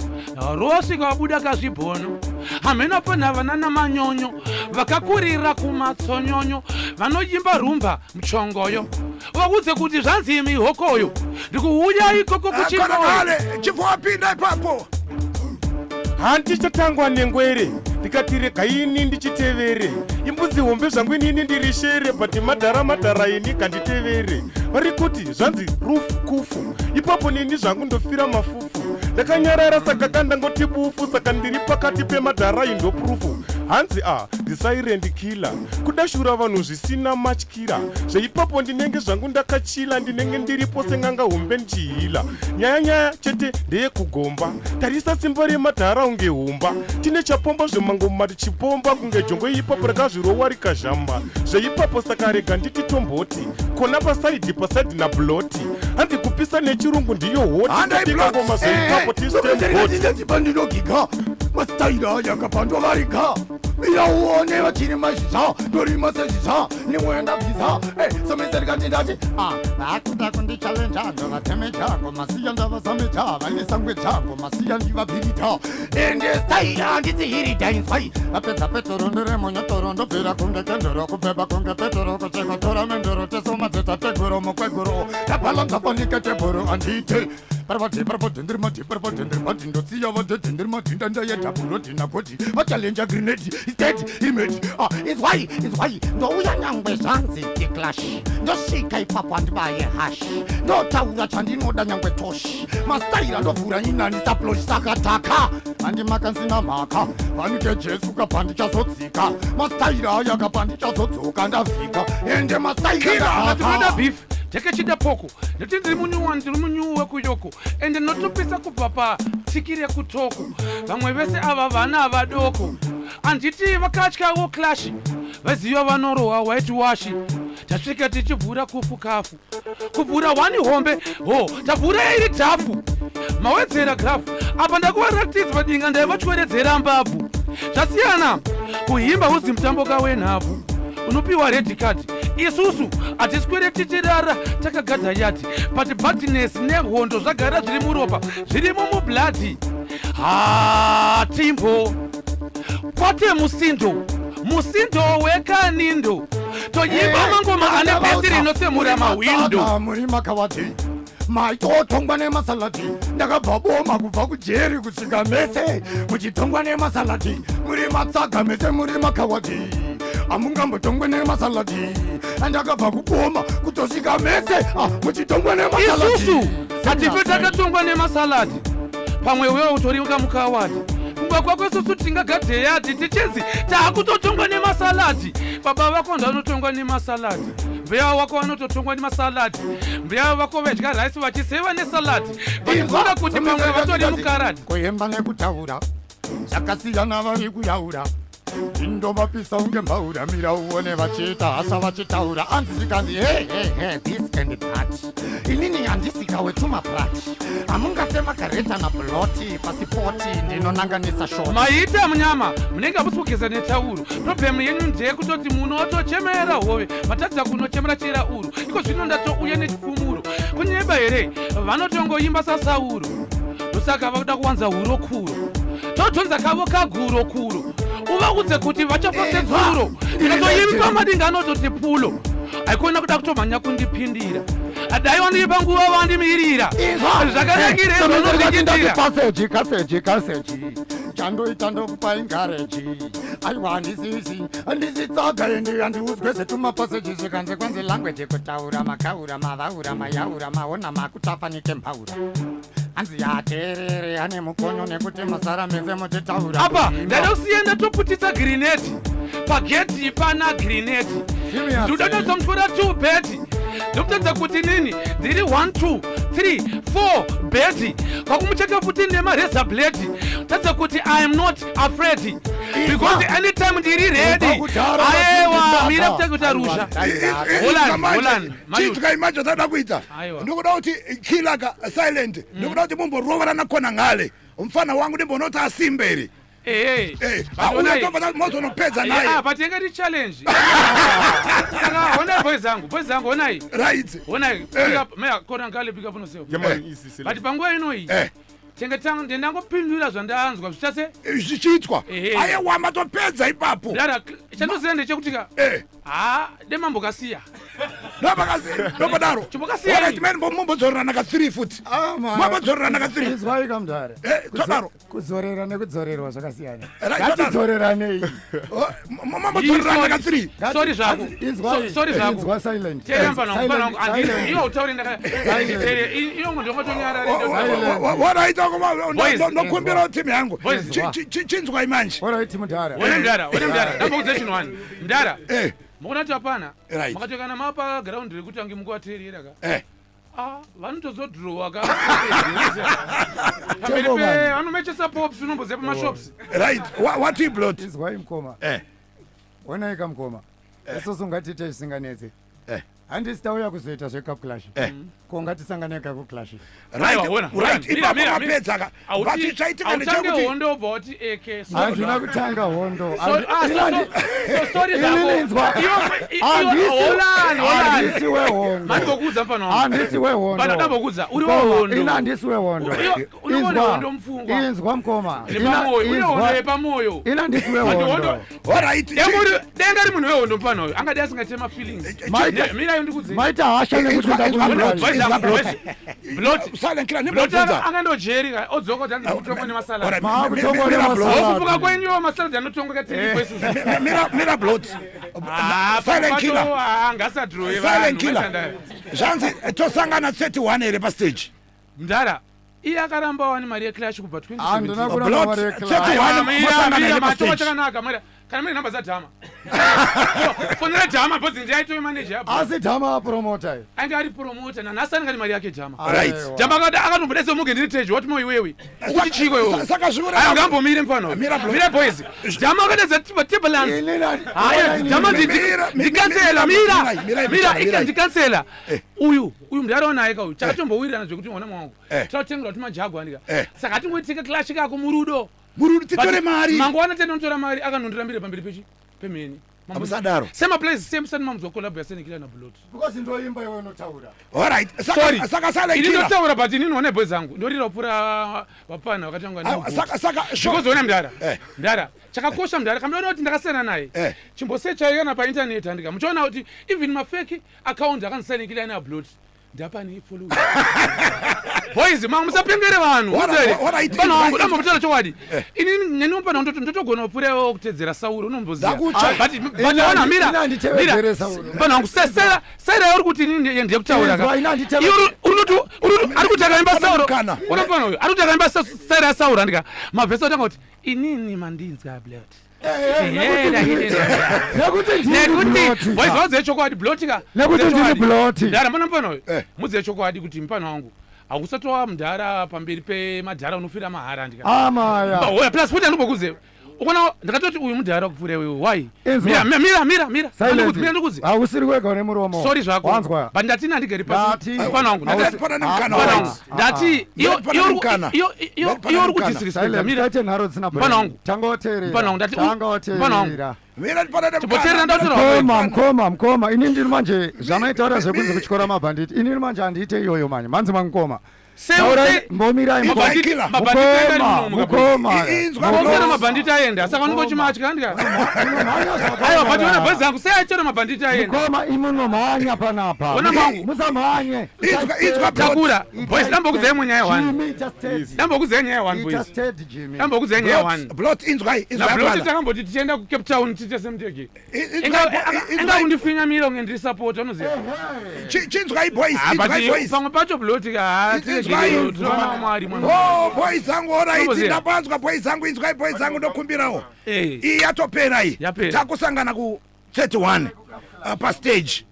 D: rosvika vabuda kazvibhono? Hameno pana vana namanyonyo vakakurira kumatsonyonyo, vanoimba rumba muchongoyo. Vaudze kuti zvanzi mihokoyo, ndikuuya ikoko
A: Kona
D: kuchinoyo.
A: ngale, chibva wapinda ipapo.
F: Handichatangwa nengwere, ndikati regaini ndichitevere. Imbudzi hombe zvangu, inini ndiri shere, but madhara madhara ini kanditevere. Vari kuti zvanzi rufu kufu ipapo, nini zvangu ndofira mafufu. Ndakanyarara, saka kandangoti bufu, saka ndiri pakati pemadhara, indopurufu. Hanzi a ndisairend killer, kudashura vanhu zvisina matyira. Zveipapo ndinenge zvangu ndakachila, ndinenge ndiripo seng'anga hombe ndichihila. Nyaya nyaya chete ndeyekugomba, tarisa simba remadhara unge humba. Tine chapomba zvemangoma tichipomba kunge jongwe ipapo rakazvirowa rikazhamba zveipapo. Saka rega nditi tomboti kona pasaidhi pasaidhi nabloti, hanzi kupisa nechirungu ndiyo hoti.
A: Handai.
F: Tobika ngoma zveipapo tistemhoti.
E: Ndinogiga masitaira yakapandwa variga, mira uone vachiri mazhizha, ndorima sezhizha nimwe ndabvisa someserikati ndati vakuda kundichallenja, ndovatemeja ngomasiya, ndavasameja vaine sangweja ngomasiya, ndivabhirita ende staira handisi inzwai vapedza petoro nderemunyotoro, ndobvira kunge kendoro, kubheba kunge petoro, kuchikotora mendoro, tesomadzeta teguro mukweguro, ndabhalanza fanike tebhuru andite parabadhe parabadhendiri madhe parabadhendiri madhi, ndotsiya vadhedhendiri madhinda, ndayedhabhurodhina godi vachallenja grenade instead imedi. Inzwai, inzwai, ndouya nyangwe zvanzi iclash, ndosvika ipapo handibaye hash, ndotaura chandinoda nyangwe toshi mastaira, ndovhura inani saplosh, saka taka handimakansina mhaka vanike Jesu kapandichazodzika mastaira aya, kapandichazodzoka ndavhika ende mastaira.
D: Tinoda beef tekechida poko, ndoti ndiri munyuwa, ndiri munyuwu wekuyoko, ende ndinotopisa kubva patiki rekutoko. Vamwe vese ava vana vadoko, handiti vakatyawo clash, vaziva vanorohwa white wash. Tasvika tichivhura kufu kafu, kuvhura wani hombe ho, tavhura iri dhafu, mawedzera grafu apa, ndakuvaratidza padinga, ndaivatyoredzera mbabvu. Zvasiyana kuhimba uzi mutambo kawenhabvu unopiwa red card. Isusu hatiswere tichirara takagadha yadhi, but badness nehondo zvagara zviri muropa, zvirimo mublood. Hatimbo kwate musindo, musindo wekanindo, toyimba mangoma ane bass rinotsemura mahwindo.
E: Muri makavadhi maitotongwa nemasaladi, ndakabva boma kubva kujeri kusvika mese muchitongwa nemasaladi. Muri matsaga mese, muri makawadhi, hamungambotongwe nemasaladi. Andakabva kuboma kutosvika mese muchitongwa nemasaladi.
D: Isusu hatife takatongwa nemasaladi. Pamwe wewe utori kamukawadi kumba kwako, isusu tingagadhe yadhi tichinzi taakutotongwa nemasaladi. Baba vako ndanotongwa nemasaladi, mbuya wako vanototongwa nemasaladi, mbuya vako vedya raisi vachiseva nesaladi, vachifunga kuti pamwe vatori mukaradi.
E: Kuimba nekutaura zvakasiyana, vari kuyaura indovapisa unge mbaura, mira uone vachiita hasa vachitaura, anzi zvikanzi he he he, this and that. Inini handisika wetumaprat, hamungafe makareta nabloti pasipoti, ndinonanganisa shoti.
D: Maita munyama, munenge hamusi kugeza netauro. Problem yenyu ndeyekutoti munotochemera hove, matadza kunochemera chera uru. Iko zvino ndatouya nechipfumuro, kunyeba here? Vanotongoimba saSauro, ndosaka vakuda kuwanza hurokuro, totonza kavo kaguro kuro, uvaudze kuti vachafa sedzuro. Ndikatoimba madinga anototi pulo, haikona kuda kutomhanya kundipindira, dai wandipa nguva vandimirira zvakanakire zvanozviitira.
E: Kaseji kaseji kaseji, chandoita ndokupa ingareji. Aiwa, handisisi, handisitsaga ende handiudzwe zvetumapaseji. Zvikanzi kwanzi language, kutaura makaura mavaura mayaura maona makutafanike mbaura, hanzi yateerere ane mukonyo nekuti masara mese muchitaura.
D: Apa ndaida kusiya ndatoputitsa grenade pagedhi, pana grenade ndoda kunyatsomutora 2 beti, ndokutadza kuti nini ndiri 1 2 3 4 beti, kwakumucheka futi nemareza blade, tadza kuti I am not afraid because anytime ndiri ready. Aewa, mira kutanga rusha. Holland, Holland.
A: Chiitwa imacho tada kuita.
D: Aiwa.
A: Ndikuda kuti kilaka silent, ndikuda kuti mumborovera khona ngale mfana wangu, ndimbonoti asimberi.
D: Ehe.
A: Eh, uyatobva mozonopedza naye.
D: Ah, but yanga iri challenge. Saka honai boys zangu, boys zangu, honai. Honai. Pick up, meya kona ngale, pick up unosewa.
F: Yeah, man, easy, silent.
D: But panguva inoyi tenge ndangopindura zvandanzwa zvichase
A: zvichiitwa.
D: Ehe.
A: Aiwa, matopedza ipapo.
D: Dara, chandoziva ndechekuti ka ha demambokasiya.
A: Ndopadaro. Mumbodzorerana ka 3 futi.
E: Ah,
A: Mambodzorerana ka 3.
E: Izwai kamudhara.
A: Eh, todaro.
E: Kudzorera nekudzorerwa zvakasiyana.
A: Right, todaro.
E: Ngatidzoreranei.
A: Mambodzorerana ka 3.
D: Sorry zvako. Sorry zvako.
E: Inzwa silent.
D: Teerera mfana wangu, mfana wangu.
E: Silent.
D: Handisi- Iwe utaure ndaka. Teerera, iwe ndongatonyarara.
A: Waraita
D: Boys.
A: ndokumbirawo timu yangu.
D: Boys.
A: Chinzwai manje.
E: Alright mudhara.
D: Wena mdara, wena mdara. Ndambokuudza chinhu wani. Mdara.
A: Eh.
D: Mukuona kuti hapana.
A: Right.
D: Makatokana mapa ground rekuti ange mukuvateerera ka.
A: Eh.
D: Ah, vanotozodhirowa ka. Pamberi
E: Tebo
D: pe
E: man.
D: vanomechesa pops unomboziva pamashops.
A: Right. What you blood?
E: Izwai mukoma.
A: Eh.
E: Onai kamukoma. Isusu ngatiite zvisinganetse.
A: Eh.
E: Handisi tauya kuzoita zvecup clash.
A: Eh.
E: Ko ngatisangane kaku clash.
A: Right.
D: Aiwa, wona,
A: Right.
D: mira,
A: Ipapo
D: mira, mira.
A: mapedza ka. But chaitika
D: Hautange
A: ndechekuti
D: hondo wobva wati eke. So-
E: Handina kutanga hondo.
D: So- ah, so- sorry zvako.
E: Ililinzwa.
D: Iwe- holani, holani.
E: Handisi wehondo.
D: Mandimbokuudza mfana wangu.
E: Handisi wehondo.
D: Bana ndambokuudza, uri
E: Mukoma,
D: wehondo.
E: Ina handisi wehondo.
D: Iwe- unoona hondo mupfungwa.
E: Inzwa mukoma.
D: Nepamoyo, une hondo yepamoyo.
E: Ina handisi
D: But hondo-
E: wehondo.
A: All right.
D: Denga ri munhu wehondo mfana uyu angadai asingatema feelings.
E: Maita-
D: Mira iyo ndikudze.
E: Maita hasha nekuti
A: Inzwa- inzwa
E: ndakuurai.
A: Blot. Inzwa Blot.
D: Blot.
A: Silent killer
D: Blot
A: nimbobvunza.
D: angandojeri ka odzoka kuti hanzi kutongwa nemasalad.
A: Alright,
E: Maakutongwa
A: mira Blot.
E: nemasalad.
D: Wokufuka kwenyu masalad anotongwa katiripo isusu.
A: Mira Blot.
D: Ah,
A: Silent killer.
D: Ngasadrowe
A: Silent killer. Zvanzi tosangana 31 here pastage.
D: Mdara, iye akaramba wani mari yeclash kubva
E: Handina
D: 2017.
E: kuramba
A: Blot,
E: mari yeclash.
A: 31 mosangana here
D: matongo
A: pastage.
D: chakanaka mara kana mune namba dzadhama fonera dhama bhodzi ndiye aitove manager
E: Asi dhama apromota.
D: ainge ari promoter nanhasi anenge ane mari yake dhama
A: Right.
D: dhama akatombodetsa muge ndiri teji wati mo iwewe ukuti chiko iwewe
A: Saka zviura.
D: ayo ngambomire mfano
A: Mira, Blot.
D: mira boys dhama akadedza timbalands
E: Inini
D: haya dhama
A: Mira,
D: ndikansela
A: mira,
D: mira
A: mira,
D: mira
A: mira,
D: ike
A: mira.
D: ndikansela uyu uyu mndarawo naye ka uyu takatombowirirana zvekuti mwana mwangu
A: Eh.
D: tinotengerwa kuti majagu andika
A: Eh.
D: saka hatingoitike clash kako murudo
A: Murudo titore mari.
D: mangwana tenotora mari akanondirambira pamberi pechi pemheni
A: Hamusadaro.
D: same place same sani mamuzwa collab yasenekila na blot
E: Because ndoimba iwe unotaura.
A: All right.
D: Sorry.
A: Saka silent
D: ini
A: killer.
D: ndotaura but inini one boys angu ndorira kupfuura vapana vakatanga
A: Ah, Saka
D: because ona mudhara
A: Eh.
D: mudhara chakakosha mudhara kamunoona kuti ndakasiyana naye
A: Eh.
D: chimbosecha kana paintaneti handika muchaona kuti even mafake account akandisanikira ane ablot ndapane follow boys ma musapengere vanhu
A: All right,
D: mfana wangu
A: right.
D: damba kutaura chokwadi inini neni mfana wangu ndotogona kupfuura kutedzera sauro unomboziva
A: Ndakutsva.
D: but ona mira
E: Ina handitevedzere
D: mira
E: Sauro.
D: mfana wangu sera uri kuti inini ndiyekutaura
E: Inzwa, ina handiteve-
D: ari kuti akaimba sauro
A: Mukana.
D: una mfana uyu ari kuti akaimba sera yasauro andika mavhesi otanga kuti inini mandinzwa blot
E: Nekuti ndiri
D: nekuti
E: Blot.
D: boys vaudze chokwadi blot ka
E: Nekuti ndiri Blot.
D: mudhara mbona mfana uyu
A: Eh.
D: mudze chokwadi kuti mfana wangu hausatowa mudhara pamberi pemadhara unofira mahara andika
E: Amaya.
D: oya plus futi andimbokuze ukona ndakatoti uyu mudhara kupfuura iwewe why
E: Inzwa.
D: mira mira mira mira
E: Silent.
D: Ndikuzi, mira ndikuzi
E: Hausiri wega une muromo.
D: sorry zvako
E: Wanzwa.
D: but ndati handigari pasi
E: Ndati.
D: mfana wangu
E: Hausi-
A: Pana nemukana,
D: mfana
A: right.
D: wangu ndati iyo
A: Pana
D: iyo
A: nemukana.
D: iyo iyo
A: Pana
D: iyo uri
A: nemukana.
D: kudisrespecta
E: Silent.
D: mira
E: Tisaite nharo dzisina
D: Mfana
E: brain.
D: wangu.
E: Tangoteerera.
D: Mfana wangu, ndati- mfana wangu.
E: Tangoteerera.
A: Mira pana
D: Chimboteerera
A: nemukana.
D: ndautaura
E: Mukoma, mukoma, mukoma. Ini ndiri manje zvamaitaura zvekunzi kutyora mabhanditi. Ini manje handiite iyoyo manje. Manzi mangukoma. Taurai, mbomirai mukoma.
A: Mabhanditi- killer.
E: Mukoma, mukoma.
A: Inzwa
D: mabhanditi
A: Blot.
D: mabhanditi aenda saka unongochimatya andika
E: Munomhanya zvakawanda.
D: aiwa but ona bhazi zangu sei achero mabhanditi aenda
E: Mukoma, imunomhanya panapa.
D: Ona mangu.
E: Musamhanye.
A: Inzwa Blot.
D: takura boys dambokudzai munyaya one
E: Jimmy, ita steady.
D: dambokudzai nyaya one
E: Ita
D: boys
E: steady, Jimmy.
D: dambokudzai nyaya one
A: Blot inzwai. Inzwai
D: nablot
A: brother.
D: takamboti tichienda kucape town tiite semuteke
A: Inzwai-
D: enga kundifinyamira kunge ndiri support unoziva
A: Chinzwai boys.
D: Ah, but
A: Inzwai boys.
D: pamwe pacho blot ka
A: Inzwai.
D: tinoona mwari mwana
A: Oh, boys zangu alright.
D: Unoziva.
A: Ndapanzwa boys zangu inzwai boys zangu ndokumbirawo.
D: Eh.
A: Iyi yatopera iyi.
D: Yapera.
A: Takusangana ku 31 pastage.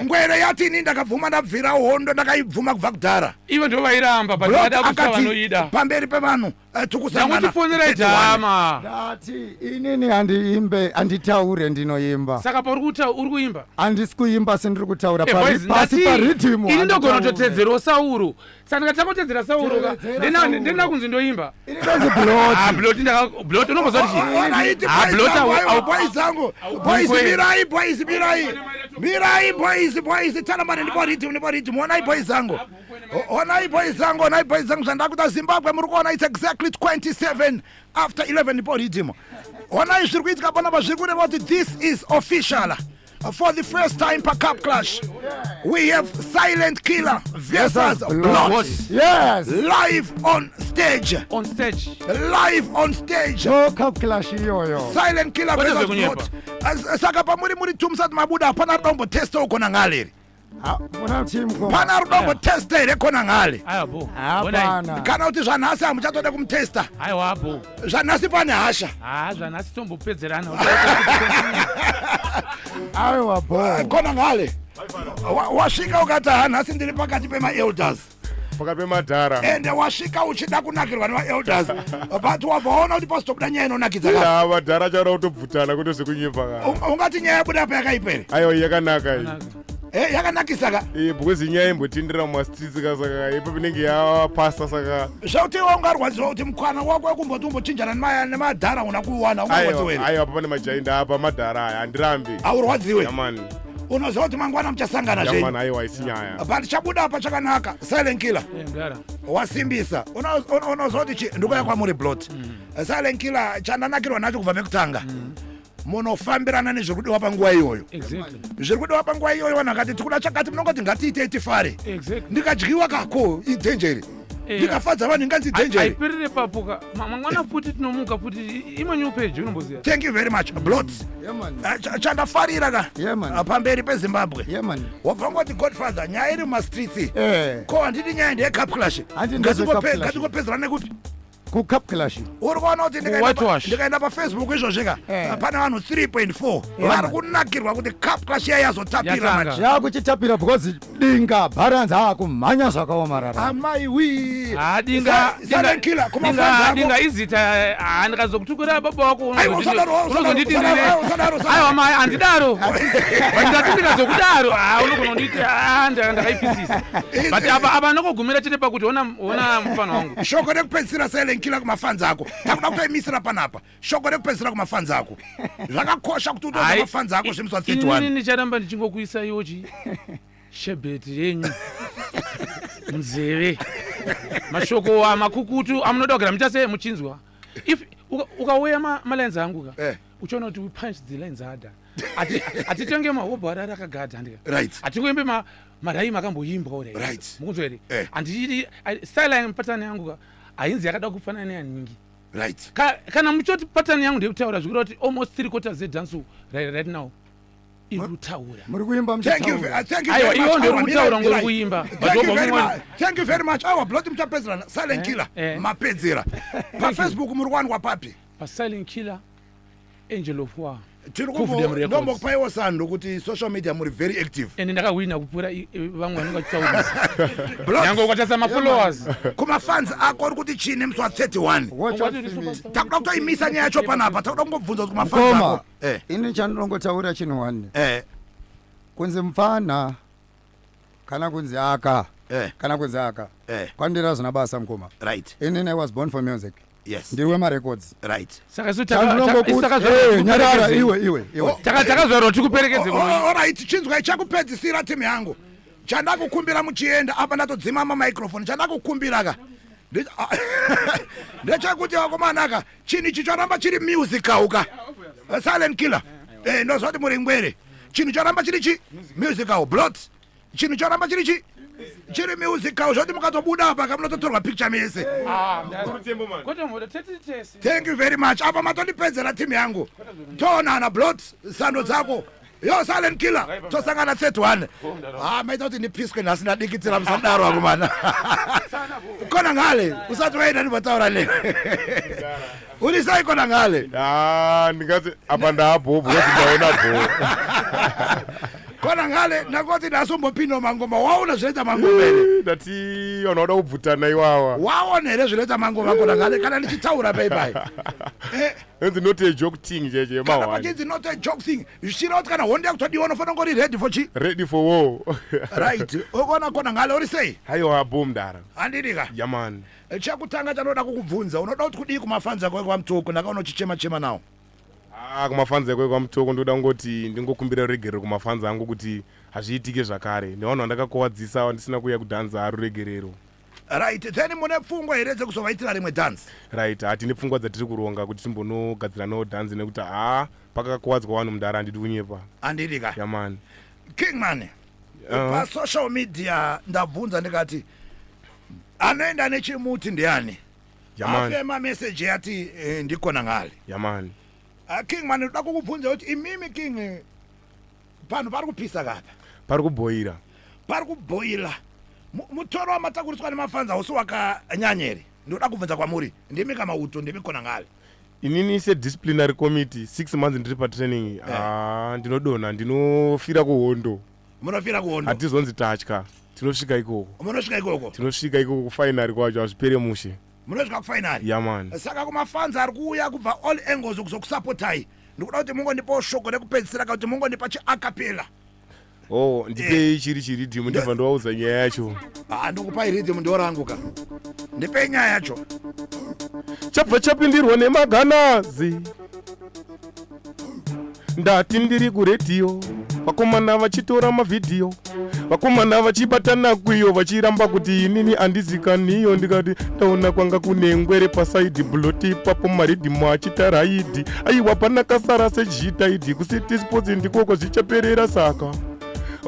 A: Ngwere yati ini ndakabvuma ndabvira hondo ndakaibvuma kubva kudhara.
D: ivo ndo vairamba but
A: Blot
D: vada kusa
A: akati
D: vanoida
A: pamberi pevanhu tikusangana.
D: ndangotifonerai
A: 31.
D: dhama
E: Ndati inini handiimbe, handitaure ndinoimba.
D: saka pauri kuta uri kuimba
E: Handisi kuimba sindiri kutaura
D: Eh,
E: pari
D: boys,
E: pasi
D: ndati
E: paridhimu.
D: ini ndogona
E: handitaure.
D: kutotedzerawo sauro saka ndikatangotedzera sauro ka
E: Tevedzera
D: ndena
E: Sauro.
D: ndena kunzi ndoimba
E: Ini ndozi Blot.
D: Ah, blot ndaka blot unomboziva kuti chii
A: Alright,
D: Ah,
A: boys
D: Blot
A: zangu, aiwa,
D: au-
A: boys zangu. Boys
D: Ukwe.
A: mirai, boys mirai. Mirai boys, boys tanamani ndipo rhythm, ndipo rhythm. Onai boys zangu. Onai boys zangu, onai boys zangu zvandakuita Zimbabwe muri kuona it's exactly 27 after 11 ndipo rhythm. Onai zviri kuitika panapa zviri kureva kuti this is official. For the first time paCup Clash, we have Silent Killer versus Blot.
E: Yes.
A: Live on stage.
D: On stage.
A: Live on stage.
E: No Cup Clash iyoyo.
A: Silent Killer
D: Kwete
A: versus
D: zvekunyepa.
A: Blot. Saka pamuri muri two musati mabuda, hapana ari kumbotesta uko ngale here?
E: Ah, Muna team ko.
A: Pana ari kumbotesta here kona ngale?
D: Aiwa bo. Honai.
E: Hapana.
A: Kana kuti zvanhasi hamuchatoda kumutesta?
D: Aiwa bo.
A: Zvanhasi pane hasha.
D: Ha, zvanhasi tombopedzerana.
E: Aiwa bo.
A: Kona ngale, wasvika ukati, "Ha, nhasi ndiri pakati pemaelders."
F: Pakati pemadhara.
A: Ende wasvika uchida kunakirwa nemaelders, but wabva waona kuti pasitobuda nyaya inonakidza ka.
F: Ya, madhara achaura kutobvutana kuto zvekunyepa ka.
A: Ungati nyaya yabuda apa yakaipa here?
F: Aiwa, yakanaka iyi.
A: Eh, yakanakisa ka.
F: Eh, because inyaya imbotindira mumastreets ka, saka ipo inenge yapasa, saka
A: Zvekuti iwe ungarwadziwa kuti mukwana wako wekumboti umbochinjana nemadhara una kuwana, ungarwadziwa
F: Aiwa.
A: here?
F: Aiwa, pane majainda apa, madhara aya, handirambi.
A: Haurwadziwe?
F: Yamani.
A: Unoziva kuti mangwana muchasangana
F: Yamani.
A: zvenyu.
F: Aiwa, isi nyaya.
A: But chabuda apa chakanaka. Silent Killer,
D: Eh, mdara.
A: wasimbisa. Unoziva kuti ndikuya kwamuri, Blot. Silent Killer, chandanakirwa nacho kubva mekutanga, munofambirana nezviri kudiwa panguva iyoyo. Zviri kudiwa panguva iyoyo, vanhu vakati tikuda chakati, munongoti ngatiitei tifare. Ndikadyiwa kako, idanger. Ndikafadza vanhu, inganzi idanger.
D: Haipirire papo ka. Mangwana futi tinomuka futi, imwe new page, unomboziva.
A: Thank you very much, Blot.
E: Yeah man.
A: Chandafarira ka,
E: Yeah man.
A: pamberi peZimbabwe,
E: Yeah man.
A: wabva ngoti, "Godfather, nyaya iri mumastreets."
E: Eh.
A: Ko handiti nyaya ndeyecup clash?
E: Handiti ndezvecup clash.
A: Ngatingopedzera nekupi?
E: Ku Cup Clash.
A: Uri kuona kuti
D: Whitewash.
A: ndikaenda paFacebook izvozvika,
E: Eh.
A: pane vanhu 3.4
E: Yeah,
A: vari kunakirwa kuti Cup Clash iya yazotapira
D: Yatanga.
A: manje.
E: Yakuchitapira because dinga bharanzi aakumhanya zvakaomarara.
A: Amai wi.
D: Ha, dinga.
A: Silent Killer, kumafans ako.
D: Dinga izita. Ha, ndikazokutukira baba wako,
A: Aiwa, usadaro, usadaro,
D: unozonditi
A: usadaro,
D: ndine
A: usadaro, usadaro.
D: Aiwa mai, handidaro, but ndati ndikazokudaro, ha, unogona kunditi, ha, ndakaipisisa, but apa nokugumira chete pakuti ona mufana wangu.
A: Shoko rekupedzisira, Silent Killer, kumafans ako. Takuda kutoimisira panapa. Shoko rekupedzisira kumafans ako, zvakakosha kuti utoza
D: Hai,
A: mafans ako zvemusi wa
D: inini
A: 31.
D: ndicharamba ndichingokuisa iwo chi shebheti yenyu munzeve, mashoko amakukutu amunoda kugara muchase muchinzwa. If ukauya malines angu ka, uchaona kuti we punch the lines harder. Hatitenge mahobho ari akagada, handika? Hatingoimbe maraimi akamboimbwa uri. Mukunzwa here? Handidi style pattern yangu ka, hainzi yakada kufanana neyaningi. Kana muchoti pattern yangu ndeyekutaura, zvikureva kuti almost three quarters zedancehall right now iri kutaura.
E: Muri kuimba
A: Thank you,
E: muchitaura.
A: thank you
D: Aiwa,
A: very
D: iwo
A: much.
D: ndiri
A: Aiwa,
D: kutaura,
A: mirai,
D: ngori
A: mirai.
D: kuimba.
A: Thank
D: But
A: you
D: wobva
A: very
D: mumwe-
A: much. Thank you very much. Aiwa, Blot, muchapedzerana. Silent Killer, mapedzera. PaFacebook muri kuwanikwa papi?
D: PaSilent Killer Angel of War.
A: Tiri
D: Kufdem Records.
A: ndombokupaiwo sando kuti social media muri very active.
D: Ende ndakahwina kupfuura vamwe vanenge vachitaurisa,
A: Blot,
D: nyange ukatarisa mafollowers.
A: Kumafans ako uri kuti chii nemusi wa31?
E: Watch out for me.
A: Takuda kutoimisa nyaya yacho panapa, takuda kungobvunza kuti kumafans
E: Mukoma,
A: ako
E: ini chandinongotaura chinhu one. Kunzi mufana kana kunzi aka kana kunzi aka, kwandira zvina basa, mukoma. Inini I was born for music. Ndiri wemarecords.
D: Saka isu
E: Chandinongokuti- nyarara iwe, iwe, iwe.
D: Takazvarwa tikuperekedze.
A: Alright, chinzwai, chakupedzisira, timu yangu, chandakukumbira muchienda apa, ndatodzima mamicrophone, chandakukumbira ka ndechekuti vakomanaka, chinhu ichi choramba chiri musical ka. Silent Killer, ndozva kuti muri ngwere, chinhu choramba chiri chi musical. Blot, chinhu choramba chiri chi chiri musical, zvoti mukatobuda apa kamunototorwa picture mese. Thank you very much. Apa matondipedzera, timu yangu. Toonana, Blot, sando dzako. Yo, Silent Killer, tosangana 31. Ah, maita kuti ndipiswe nhasi, ndadikitira, musadaro akomana. Kona ngale, usati waenda, ndimbotaura newe. Uri sei, kona ngale?
F: Ah, ndingati apa ndaabho because ndaona bho.
A: Kona ngale, ndakoti nhasi umbopinda mangoma, waona zvinoita mangoma here?
F: Ndati vanhu vada kubvutana iwawa.
A: Waona here zvinoita mangoma, kona ngale, kana ndichitaura paipai?
F: Inzi not a joke thing cheche.
A: Kana
F: mahwani.
A: pachinzi not a joke thing, zvichireva kuti kana hondo yakutodiwa, unofanira kungori ready for chi
F: Ready for war.
A: Right. Ukaona, kona ngale, uri sei?
F: Haiwa, bho mudara.
A: Handidika?
F: Yamani.
A: Chekutanga chanoda kukubvunza, unoda kuti kudii kumafanzi ako ekwaMutoko? Ndakaona uchichema chema nawo.
F: Ah, kumafanzi ako ekwaMutoko ndoda kungoti ndingokumbira ruregerero kumafanzi angu kuti hazviitike zvakare, nevanhu vandakakuwadzisa vandisina kuuya kudhanza, ruregerero.
A: Right, then mune pfungwa here dzekuzovaitira rimwe dance?
F: Right, hatine pfungwa dzatiri kuronga kuti timbonogadzira no dance, nekuti haa, pakakakuwadzwa vanhu mudara, handidi kunyepa.
A: Handidi ka?
F: Yamani.
A: Kingman, pasocial media ndabvunza ndikati anoenda nechimuti ndiani?
F: Yamani.
A: Afe mameseji yati ndikona ngale.
F: Yamani.
A: Kingman, ndoda kukubvunza kuti imimi King, panhu pari kupisa kapa?
F: Pari kubhoira.
A: Pari kubhoila. Mutoro wamatakuriswa nemafanza hausi wakanyanya here? Ndoda kubvunza kwamuri, ndimi kamauto, ndimi kona ngale.
F: Inini sedisciplinary committee, 6 months ndiri patraining, ah, ndinodonha, ndinofira kuhondo.
A: Munofira kuhondo.
F: Hatizonzi tatya, tinosvika ikoko.
A: Munosvika ikoko.
F: Tinosvika ikoko, kufinal kwacho hazvipere mushe.
A: Munosvika kufinal.
F: Yamani.
A: Saka kumafanza ari kuuya kubva all angles kuzokusapotai, ndikuda kuti mungondipawo shoko rekupedzisira, kana kuti mungondipa chiacapella.
F: Oh, ndipei chiri chiriddim, ndibva ndovaudza nyaya yacho.
A: Ah, ndikupai riddim, ndoranguka, ndipei nyaya yacho.
F: Chabva chapindirwa nemaganazi, ndati ndiri kuredhiyo, vakomana vachitora mavhidhiyo, vakomana vachibatana kwiyo, vachiramba kuti inini handizikaniyo. Ndikati ndaona kwanga kune ngwere paside blot ipapo, maridhimu achita raid. Aiwa, pana kasara sejitaidi kuCity Sports, ndikoko zvichaperera. Saka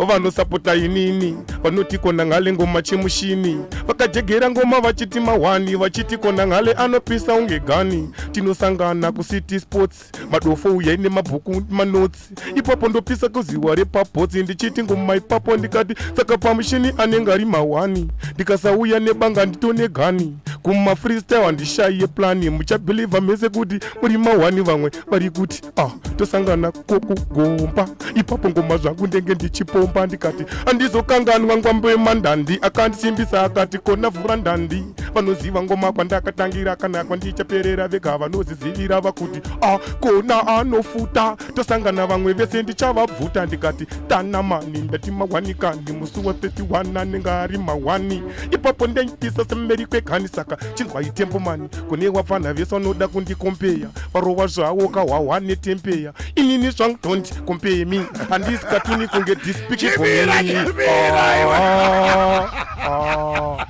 F: vanosapota inini vanoti kona ngale ngoma chimushini, vakajegera ngoma vachiti mahwani, vachiti kona ngale anopisa unge gani. Tinosangana kuCity Sports, madofo uyai nemabhuku manotsi ipapo, ndopisa kuziwa repabhotsi, ndichiti ngoma ipapo. Ndikati saka pamushini anenge ari mahwani, ndikasauya nebanga nditone gani. Kumafreestyle handishayiye plani, muchabhilivha mese kuti muri mahwani. Vamwe vari kuti ah, tosangana kokugomba ipapo, ngoma zvangu ndenge ndichipomba. Ndikati handizokanganwa ngwambo yemandandi akandisimbisa, akati kona vhura ndandi. Vanoziva ngoma kwandakatangira kana kwandichaperera, vega vanozizivira vakuti ah, kona anofuta. Tosangana vamwe vese ndichavabvuta. Ndikati tanamani, ndati mahwanikani, musi wa31 anenge ari mahwani ipapo, ndaipisa semberi kwegani. Saka chinzwai Tempomani, kune wapfana vese vanoda kundikompeya, varowa zvavo kahwahwa netempeya. Inini zvangu don't compare me, handisi katuni kunge Despicable
A: Chimira,
F: Me.
A: chimira, iwe.
F: Ah, ah.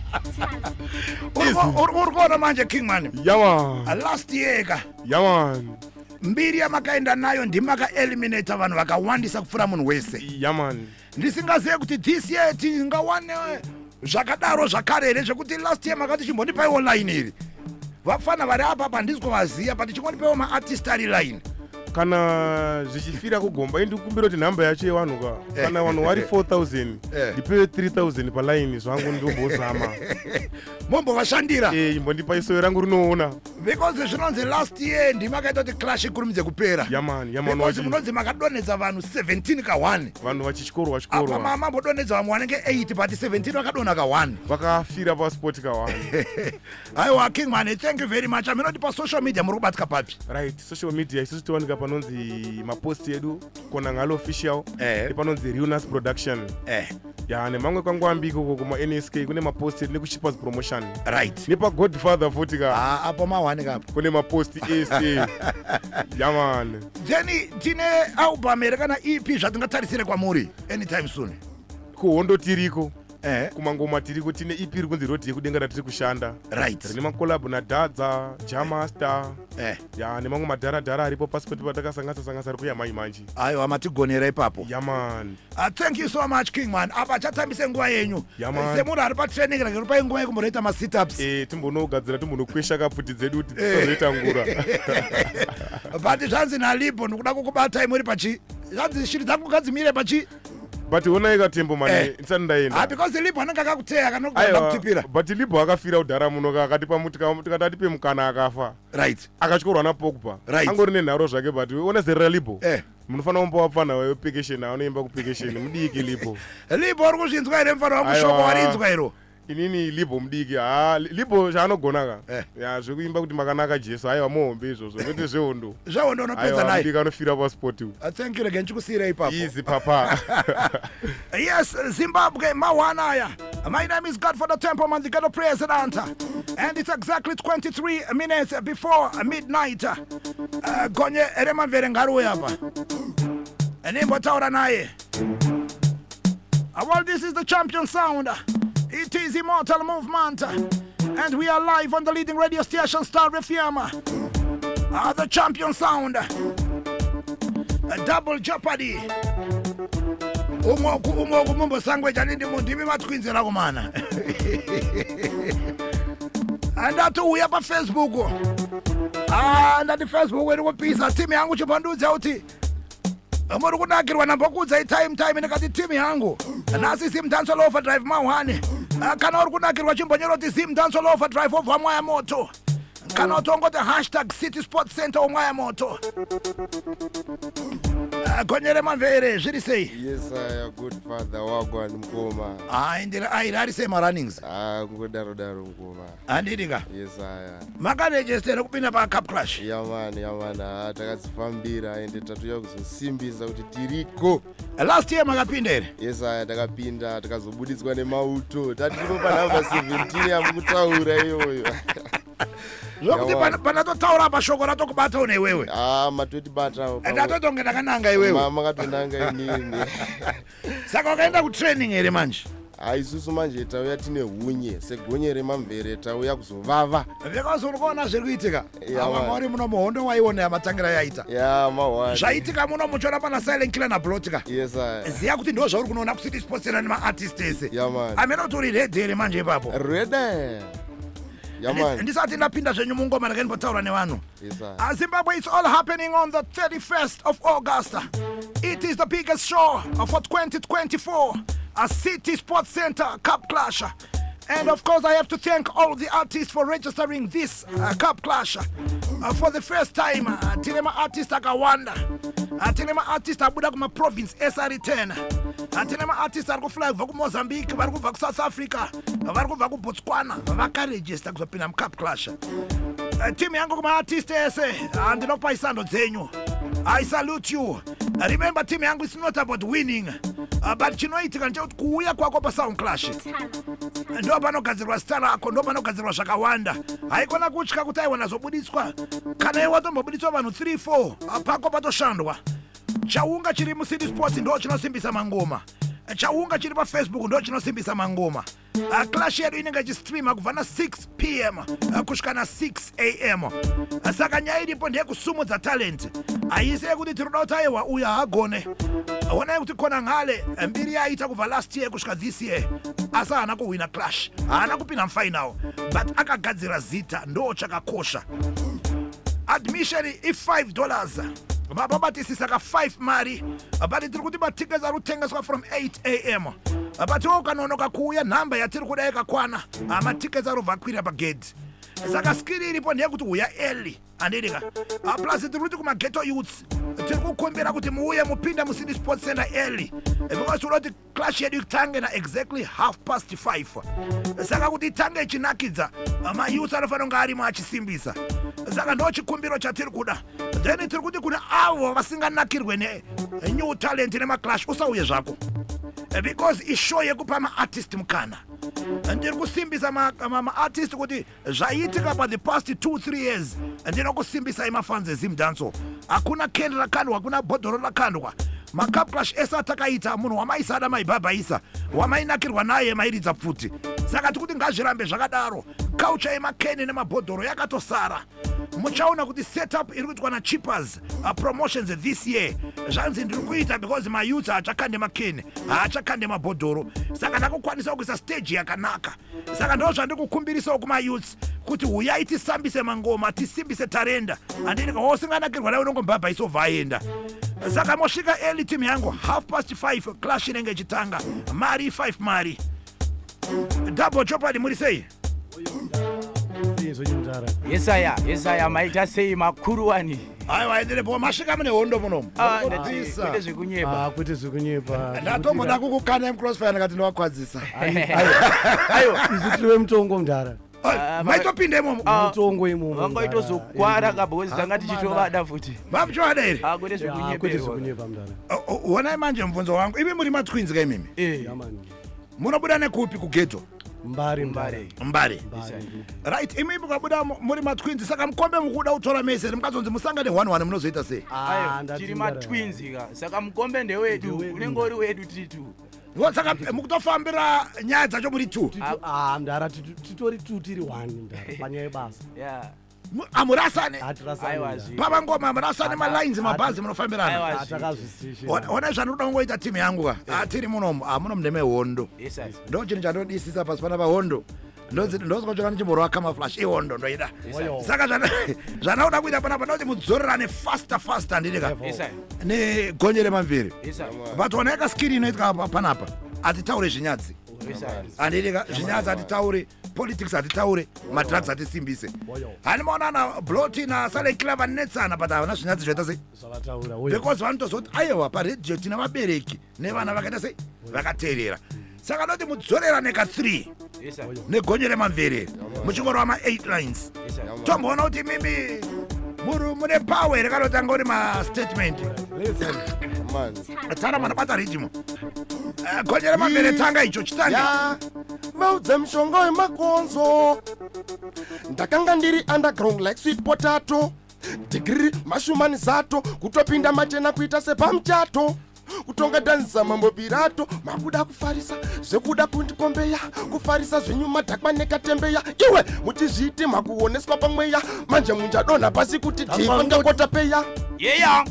A: Uri kuona manje, Kingman?
F: Yaman.
A: Last year ka,
F: Yaman.
A: mbiri yamakaenda nayo, ndimakaeliminata vanhu vakawandisa kupfuura munhu wese.
F: Yaman.
A: Ndisingazive kuti this year tingawane zvakadaro zvakare here, zvekuti last year makati chimbondipaiwo line iri, vafana vari apa handisi kuvaziva, but chingondipaiwo maartist ari line.
F: Kana zvichifira kugomba, indikumbira kuti nhamba yacho yevanhu ka, kana vanhu vari 4000, ndipewe 3000 palaini zvangu, ndombozama.
A: Mombovashandira.
F: Imbondipa isoyo rangu rinoona.
A: Because zvinonzi last year ndimakaita kuti clash ikurumidze kupera.
F: Yamani, yamani.
A: Because munonzi makadonhedza vanhu 17 ka1.
F: Vanhu vachityorwa
A: Apa
F: tyorwa.
A: Mambodonhedza vamwe vanenge 8, but 17 vakadonha ka1.
F: Vakafira pasport ka1.
A: Aiwa, Kingman, thank you very much. Aminoti pasocial media muri kubatika papi?
F: Right, social media isusu towanika panonzi mapost edu Kona Ngalo Official, nepanonzi Realnas Production. Ya, nemamwe kwangwambi ikoko kuma NSK kune mapost edu, nekuchipas Promotion. Nepagodfather futi ka.
A: Ah, apo mawani kapo.
F: Kune mapost ese, yamani.
A: Then tine album here kana EP zvatingatarisire kwamuri anytime soon?
F: Kuhondo tiriko, kumangoma tiriko. Tine EP iri kunzi Road Yekudenga ratiri kushanda. Rine macollab naDhadza Jamaster, ya, nemamwe madharadhara aripo pasipoti patakasanganisa sanganisa ari kuya mai manje.
A: Aiwa, matigonera ipapo.
F: Yaman.
A: Thank you so much, Kingman. Apa chatambise nguva yenyu.
F: Yeah, man.
A: Semunhu ari patraining, rege rupai nguva yekumbonoita masitups.
F: Timbonogadzira, timbonokwesha kapfuti dzedu kuti dzisazoita ngura.
A: But zvanzi nalipo, ndikuda kukubatai muri pachi, zvanzi shiri dzangu ngadzimire pachi.
F: But onai katembo mani, ndisati ndaenda.
A: Ah, because Lipo anenge akakuteya kana
F: Aiwa,
A: kutipira.
F: But Libo akafira kudhara muno ka, akatipa tikati atipe mukana, akafa. Akatyorwa naPogba. Angori nenharo zvake, but ona zera raLibo. Munofanira kumbowa pfana wepekesheni anoimba kupekesheni, mudiki Libo.
A: Libo, uri kuzvinzwa here mufana wangu?
F: Aiwa.
A: Shoko warinzwa iro.
F: Inini Libo mudiki. Ha, Libo chaanogona ka, ya, zvekuimba kuti makanaka Jesu, aiwa, muhombe izvozvo, kwete zvehondo.
A: Zvehondo unopedza
F: Aiwa,
A: naye.
F: mudiki anofira pasport.
A: Thank you, rege ndichikusiyira ipapo.
F: Easy, papa.
A: Yes, Zimbabwe, Mawanaya. My name is Godfather Templeman, the God of President. And it's exactly 23 minutes before midnight. Gonye remamvere ngaruwe apa. Nimbotaura naye. Well, this is the champion sound. It It is Immortal Movement. And we are live on the leading radio station, Star FM. The champion sound. A double jeopardy. Umoku umoku mumbosangweja nindi mundimi matwinzira kumana. Andatouya paFacebook. Ah, ndati Facebook iri kupisa timu yangu chibandudza kuti muri kunakirwa nambokuudzai time time ndikati timu yangu nhasi Zimdancehall Overdrive mahwani. Ah, kana uri kunakirwa chimbonyera kuti Zimdancehall Overdrive obva mwaya moto, kana utongoti #CitySportsCenter omwaya moto. Ah, gonyere mamvere, zviri sei?
G: Yes, I good father wagwan, mukoma.
A: Hai, ndiri airi ari sei marunnings?
G: Ah, ngodaro daro, mukoma.
A: Handidi ka?
G: Yes, aya.
A: Makaregister kupinda paCup Clash?
G: Yamani, yamani, ah, takadzifambira ende tatuya kuzosimbisa kuti tiriko.
A: Last year makapinda here?
G: Yes, aya, takapinda, tikazobuditswa nemauto. Tatiripo panhamba 17 yamukutaura iyoyo.
A: Zvokuti
G: Yawani.
A: Panatotaura apa shoko ratokubata une iwewe.
G: Ah, matotibata.
A: Ndatotonge ndakananga iwewe.
G: Makatonanga inini.
A: Saka wakaenda kutraining here manje?
G: Ah, isusu manje tauya tine hunye segonye remamvere, tauya kuzovava.
A: Because uri kuona zviri kuitika.
G: Yeah, man.
A: Vamwe uri muno muhondo, waiona yamatangira yaita.
G: Ya, mahwani.
A: Zvaitika muno muchiona pana Silent Killer naBlotka.
G: Yes, aya.
A: Ziya kuti ndo zvauri kunoona kuCity Sports Center nemaartist ese.
G: Yamani.
A: Amene kuti uri ready here manje ipapo?
G: Ready. Yamani.
A: Ndisati ndapinda zvenyu mungoma, ndakandimbotaura nevanhu.
G: Yes, aya.
A: Zimbabwe, it's all happening on the 31st of August. It is the biggest show for 2024, a City Sports Center Cup Clash. And of course, I have to thank all the artists for registering this Cup Clash. For the first time, tine maartist akawanda. Tine maartist abuda kumaprovince SR10. Tine maartist ari kufly kubva kuMozambique, vari kubva kuSouth Africa, vari kubva kuBotswana, vakaregister kuzopinda muCup Clash. Timu yangu, kumaartist ese, ndinokupai sando dzenyu. I salute you. Remember, team yangu, it's not about winning, but chinoitika ndechekuti kuuya kwako pasound clash ndo panogadzirwa zita rako, ndo panogadzirwa zvakawanda. Haikona kutya kuti aiwa, nazobuditswa. Kana iwe watombobuditswa vanhu 3 4 pako patoshandwa. Chaunga chiri muCity Sports ndo chinosimbisa mangoma, chaunga chiri paFacebook ndo chinosimbisa mangoma. Clash yedu inenge ichistreama kubva na6 p.m. Kusvika na6 a.m. Saka nyaya iripo ndeyekusumudza talent, haisi yekuti tiri kuda kuti aiwa, uyu haagone. Onai kuti Kona Ngale mbiri yaita kubva last year kusvika this year, asi haana kuhwina clash, haana kupinda mufinal, but akagadzira zita, ndo chakakosha. Admission i$5, mababatisisa ka 5 mari, but tiri kuti matickets ari kutengeswa from 8 a.m., but iwo ukanonoka kuuya, nhamba yatiri kuda yakakwana, matickets ari kubva akwira pagedhi. Saka skiri iripo ndeyekuti uya early, handidika? Plus tiri kuti kumaghetto youths tiri kukumbira kuti muuye mupinde muCity Sports Center early, because tinoda kuti clash yedu itange na exactly 5:30. Saka kuti itange ichinakidza, mayouth anofanira kunge arimo achisimbisa. Saka ndo chikumbiro chatiri kuda. Then tiri kuti kune avo vasinganakirwe nenew talent nemaclash, usauye zvako, because ishow yekupa maartist mukana. Ndiri kusimbisa maartist kuti zvaiitika pa the past 2 3 years, ndinokusimbisai mafans eZimdancehall. Hakuna kendi rakandwa, hakuna bhodhoro rakandwa. Macup clash ese atakaita, munhu wamaisada maibhabhaisa, wamainakirwa naye mairidza pfuti. Saka tikuti ngazvirambe zvakadaro. Culture yemakeni nemabhodhoro yakatosara. Muchaona kuti setup iri kuitwa naChippers Promotions this year, zvanzi ndiri kuita because mayouths haachakande makeni, haachakande mabhodhoro, saka ndakukwanisa kuisa stage yakanaka. Saka ndo zvandikukumbirisawo kumayouths kuti huyai tisambise mangoma, tisimbise tarenda, handini? Wosinganakirwa naye unongombabha isobva aenda. Saka mosvika early, team yangu, 5:30 clash inenge ichitanga. Mari 5 mari. Double Jeopardy, muri sei?
H: Zvenyundara.
I: Yesaya, yesaya, maita sei makuru wani?
A: Aiwa, enderepo, masvika mune hondo munomu.
I: Ah, ndati kwete zvekunyepa.
H: Ah, kwete zvekunyepa.
A: Ndatomboda kukukanda mucrossfire, ndikati ndovakwadzisa.
I: Aiwa.
H: Isu tiri vemutongo, mudhara.
I: Ah,
A: Maitopinda imomo?
I: Ah,
H: Mutongo imomo.
I: Vangaitozokwara kabhozi, tanga tichitovada futi.
A: Mamuchovada here?
I: Ah, kwete
H: kwete
I: zvekunyeperwa.
H: zvekunyepa, mudhara.
A: Honai manje, mubvunzo wangu, imi muri matwins ka imimi?
I: Eh.
H: Yamani.
A: Munobuda nekupi kughetto?
H: Mbare, mbare.
A: Mbare.
H: Mbare.
A: Right, imi mukabuda muri matwins, saka mukombe mukuda kutora mese, mukazonzi musangane 1-1, munozoita sei?
H: Ah,
I: Aiwa,
H: ndati
I: tiri
H: mudhara.
I: matwins ka, saka mukombe ndewedu.
H: Ndewedu.
I: Unenge uri wedu tiri two.
A: Saka mukutofambira nyaya dzacho muri two.
H: Ah, mdara titori two tiri one mdara panyaya yebasa.
I: Yeah.
A: Hamurasane.
H: Hatirasane,
I: Aiwa,
H: mdara.
I: zvi-
A: Pavangoma hamurasane malines mabhazi munofambirana.
I: Aiwa,
H: Ah, takazvisisha.
A: Ona zvandinoda kungoita timu yangu ka. Ah, tiri munomu ah, muno mune mehondo.
I: Yes, sir.
A: Ndo chinhu chandodisisa pasi pana pahondo. Ndozikochona ndichimborova camouflage ihondo ndoida.
H: Oyo.
A: Saka zvandauda kuita panapa ndauti mudzorerane faster faster ndidika
I: Yes, sir.
A: negonye remamviri.
I: Yes, sir.
A: But ona yakaskiri inoitika panapa hatitaure zvinyadzi.
I: Yes, sir.
A: Handidika zvinyadzi hatitaure, politics hatitaure, madrugs hatisimbise.
H: Oyo.
A: Hani maonana Blot naSilent Killer vanetsana but havana zvinyadzi zvaita sei.
H: Zvavataura. Oyo.
A: Because vanotozoti aiwa paredhiyo tina vabereki nevana vakaita sei vakateerera. Saka ndoti mudzorerane ka3
I: Yes, sir.
A: negonye remamverere muchingorova ma8 lines.
I: Yes, sir.
A: Tomboona kuti mimi muri mune power here kana kuti anga uri mastatement.
H: Listen.
G: Man.
A: Tara manobata ridhimu. Gonye remamvere tanga icho chitange.
F: Ya vaudze mushonga wemakonzo ndakanga ndiri underground like sweet potato dhigiri mashumanizato kutopinda machena kuita sepamuchato kutonga dhanzisa mambo pirato makuda kufarisa zvekuda kundikombeya kufarisa zvenyu madhakwa nekatembeya iwe muchizviiti makuoneswa pamweya manje munjadonha pasi kuti dhipa ngakotapeya.
I: Yeah.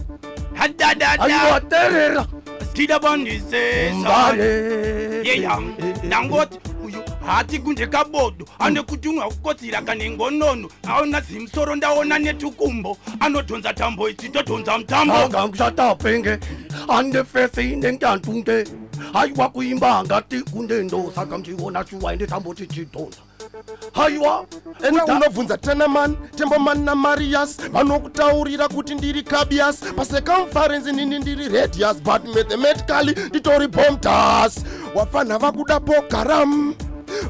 I: Hadadada.
H: Aiwa terera.
I: Skida bandise.
H: Mbare.
I: Yeah. Ndangoti uyu hati kunje kabodo ane kuti ungakukotsira kane ngonono aona zimusoro ndaona netukumbo anodhonza tambo ichitodhonza mutambo.
H: Anga ngishatapenge andefefe inenkantunge haiwa kuimba angati kunendo saka mchiona shuwa ende tamboti chidhonza haiwa.
F: Ena unobvunza Tenaman Temboman naMarias vanokutaurira kuti ndiri cabias pacircumference nini ndiri radius but mathematically nditori bomdas wafanha vakuda bogaram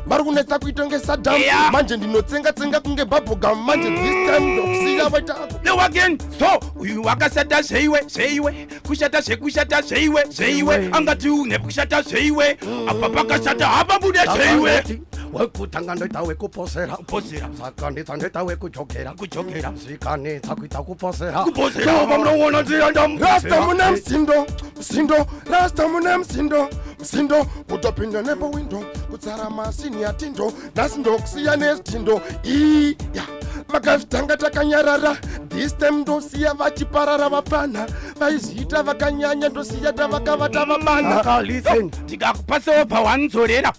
F: vari kunetsa kuitongesa dam. Manje ndinotsenga-tsenga kunge bubblegum manje this time ndokusiya vaita
I: Newagen so uyu wakashata zveiwe zveiwe kushata zvekushata zveiwe zveiwe angati une kushata zveiwe apa pakashata hapabude zveiwe.
H: Ndakangoti, wekutanga ndoita wekuposera.
I: Kuposera.
H: Zvakanetsa ndoita wekujokera.
I: Kujokera.
H: Zvikanetsa kuita kuposera.
I: Kuposera.
H: Ndobva munoona nzira.
F: Rasta mune musindo musindo rasta mune musindo musindo kutopinda nepawindo kutsara masini yatindo nhasi ndokusiya nezitindo iya vakazvitanga takanyarara this time ndosiya vachiparara vapfana vaizviita vakanyanya ndosiya tavakavata vabana.
H: Listen.
I: Tikakupasewo pawanzorera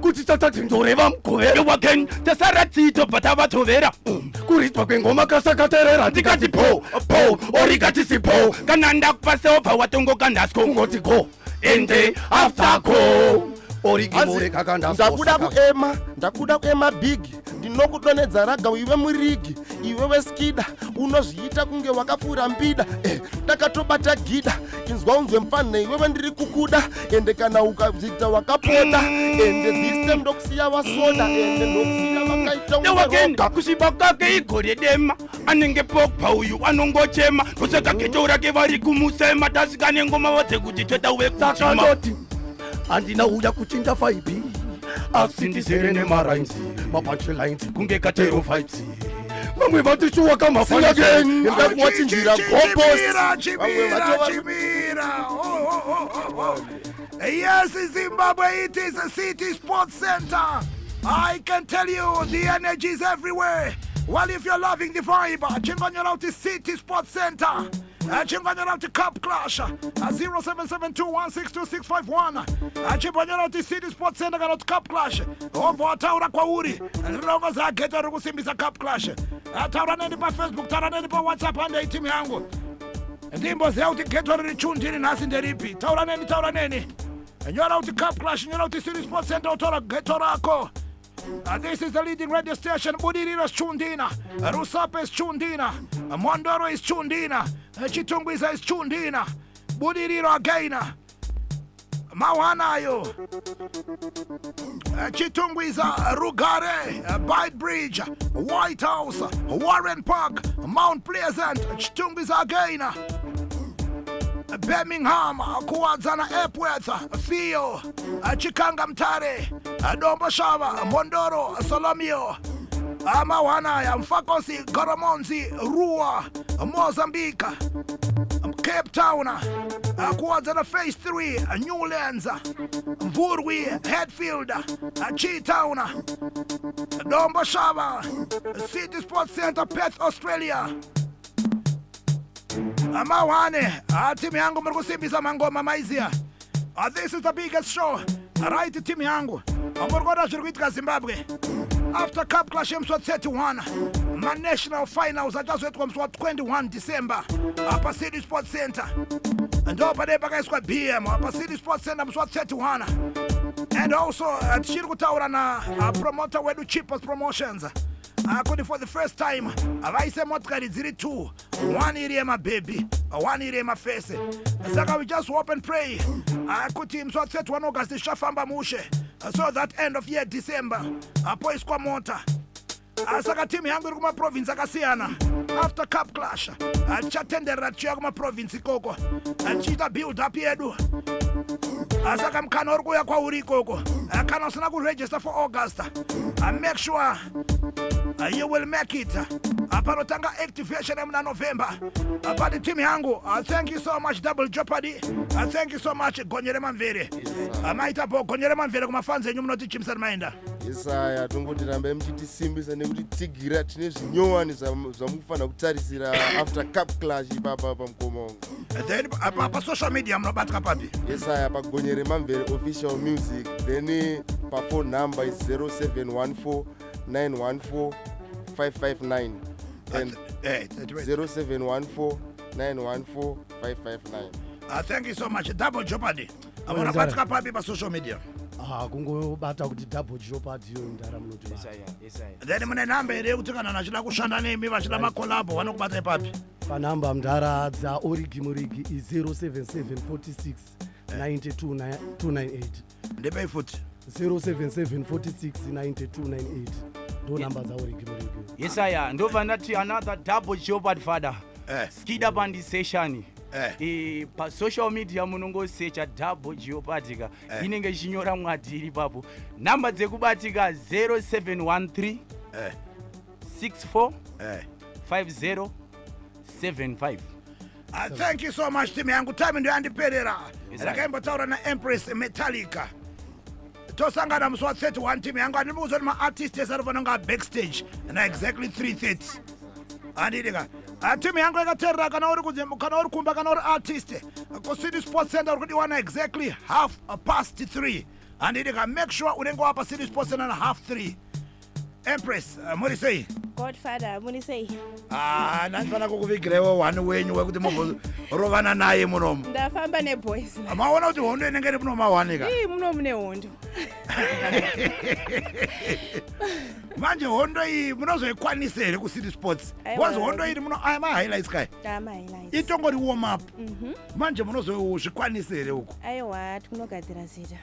H: kuti tatati ndoreva mugovera.
I: Newagen tasara tsito patavatovera.
H: Kuridzwa kwengoma kasakaterera ndikati po po orikati sipo.
I: Kana ndakupasewo pawatongoka ndasko.
H: Kungoti go ende after go origimore.
F: Ndakuda kuema ndakuda kuema big ndinokudonedza raga iwe murigi iwe weskida unozviita kunge wakapfuura mbida eh, ndakatobata gida inzwa unzwe mufanhe iwewe ndiri kukuda ende kana ukazviita wakapota ende this time ndokusiya vasoda ende ndokusiya vakaita
I: Newagen
F: ungeroga.
I: kusviba kwake igore dema anenge Pogba uyu anongochema ndosaka geto rake vari kumusema tasvika nengoma vadze kuti toita wekuchima.
H: Sakandoti handina uya kuchinja vibe asi ndizere nemarhymes mapunchlines
I: kunge katero.
H: Vibes vamwe vati shuwa
F: Sing again. Ndakuwachinjira goalpost.
A: Chimira,
F: Vamwe
A: chimira,
F: vatova-
A: chimira. Oh, oh, oh, oh, oh. Yes, Zimbabwe, it is a City Sports Center. I can tell you the energy is everywhere. Well, if you're loving the vibe, chingonyora kuti City Sports Center. Chingonyora kuti Cup Clash 0772162651. Chimbonyora kuti City Sports Center kana kuti Cup Clash. Wobva wataura kwauri. Rinongozi ageta riri kusimbisa Cup Clash. Taura neni paFacebook, taura neni paWhatsApp, handei timu yangu. Ndimboziva kuti geto riri chundiri nhasi nderipi. Taura neni, taura neni. Nyora kuti Cup Clash, nyora kuti City Sports Center utora geto rako. This is the leading radio station. Budiriro is Chundina. Rusape is Chundina. Mondoro is Chundina. Chitungwiza is Chundina. Budiriro again. Mawanayo. Chitungwiza, Rugare, Bridge, White House, Warren Park, Mount Pleasant, Chitungwiza again. Birmingham, Kuwadzana, Epworth, Theo, Chikanga, Mutare, Domboshava, Mondoro, Solomio. Amawana aya Mfakosi, Goromonzi, Ruwa, Mozambique, Cape Town, Kuwadzana Phase 3, Newlands, Mvurwi, Hatfield, G-Town, Domboshava, City Sports Center, Perth, Australia. Amahwane, timu yangu muri kusimbisa mangoma maiziya. This is the biggest show, right? Timu yangu, muri kuona zviri kuitika Zimbabwe after Cup Clash yemusi wa31, manational finals achazoitwa musi wa21 December paCity Sports Center. Ndo pane pakaiswa BM paCity Sports Center musi wa31. And also tichiri kutaura napromoter wedu, Cheapest Promotions, kuti for the first time vaise motikari dziri 2, one iri yemabhebhi, one iri yemafese. Saka we just hope and pray kuti musi wa31 August zvichafamba mushe, so that end of year December apoiswa mota. Saka timu yangu iri kumaprovinsi akasiyana, after Cup Clash tichatenderera tichiuya kumaprovinsi ikoko, tichiita build up yedu. Saka mukana uri kuuya kwauri ikoko. Kana usina kuregister for August, make sure you will make it panotanga activation yemuna November. But timu yangu, thank you so much, Double Jeopardy. Thank you so much, Gonyere Mamvere. Maita po Gonyere Mamvere kumafans enyu, munoti chimusati maenda.
G: Yesaya, tongoti rambai muchitisimbisa nekutitsigira. Tine zvinyowani zvamukufanira kutarisira after Cup Clash ipapa pamukoma wangu.
A: Then pasocial media munobatwa papi?
G: Yesaya, paGonyere Mamvere Official Music. Then paphone number is 0714 914 559 and 0714 914 559.
A: Thank you so much, Double Jeopardy. Munobatika papi pasocial media?
H: Ah, kungobata kuti Double Jeopardy iyo, ndara munoti.
A: Then mune nhamba here yekuti kana vachida kushanda nemi, vachida macollabo, vanokubata ipapi?
H: Panhamba mundara dzaOrigi Murigi i077 46 92 298.
A: Ndepei futi?
H: 077 46 92 98, ndo namba dzaOrigi Murigi.
I: Yesaya, ndobva ndati another Double Jeopardy father. Skida pandisession. Pasocial media munongosecha Double Jeopardy ka. Inenge ichinyora mwadhiri ipapo. Namba dzekubatika 0713 64 50 75.
A: Thank you so much, team yangu. Time ndo yandiperera.
I: Yes, sir.
A: Rakaimbotaura naEmpress Metallica. Tosangana musi wa31, team yangu. Handiri kuzoti maartist ese anofanira kunge backstage na exactly 3:30, handidika? Timu yangu yakateerera, kana uri kana uri kumba, kana uri artist, kuCity Sports Center uri kudiwana exactly half past 3, handidika? Make sure unenge wapa City Sports Center na half 3. Empress, muri sei?
J: Godfather, muri sei?
A: Ah, nandifana kukuvigirewo one wenyu wekuti mumborovana naye munomu.
J: Ndafamba neboys.
A: Maona kuti hondo inenge iri munomawanika?
J: Ii, muno mune hondo.
A: Manje hondo iyi munozoikwanisa here kuCity Sports?
J: Aiwa.
A: Because hondo iri muno aya mahighlights kai.
J: Amahighlights.
A: Itongori warm up. Manje munozozvikwanisa here uku?
J: Aiwa, tinogadzira zita.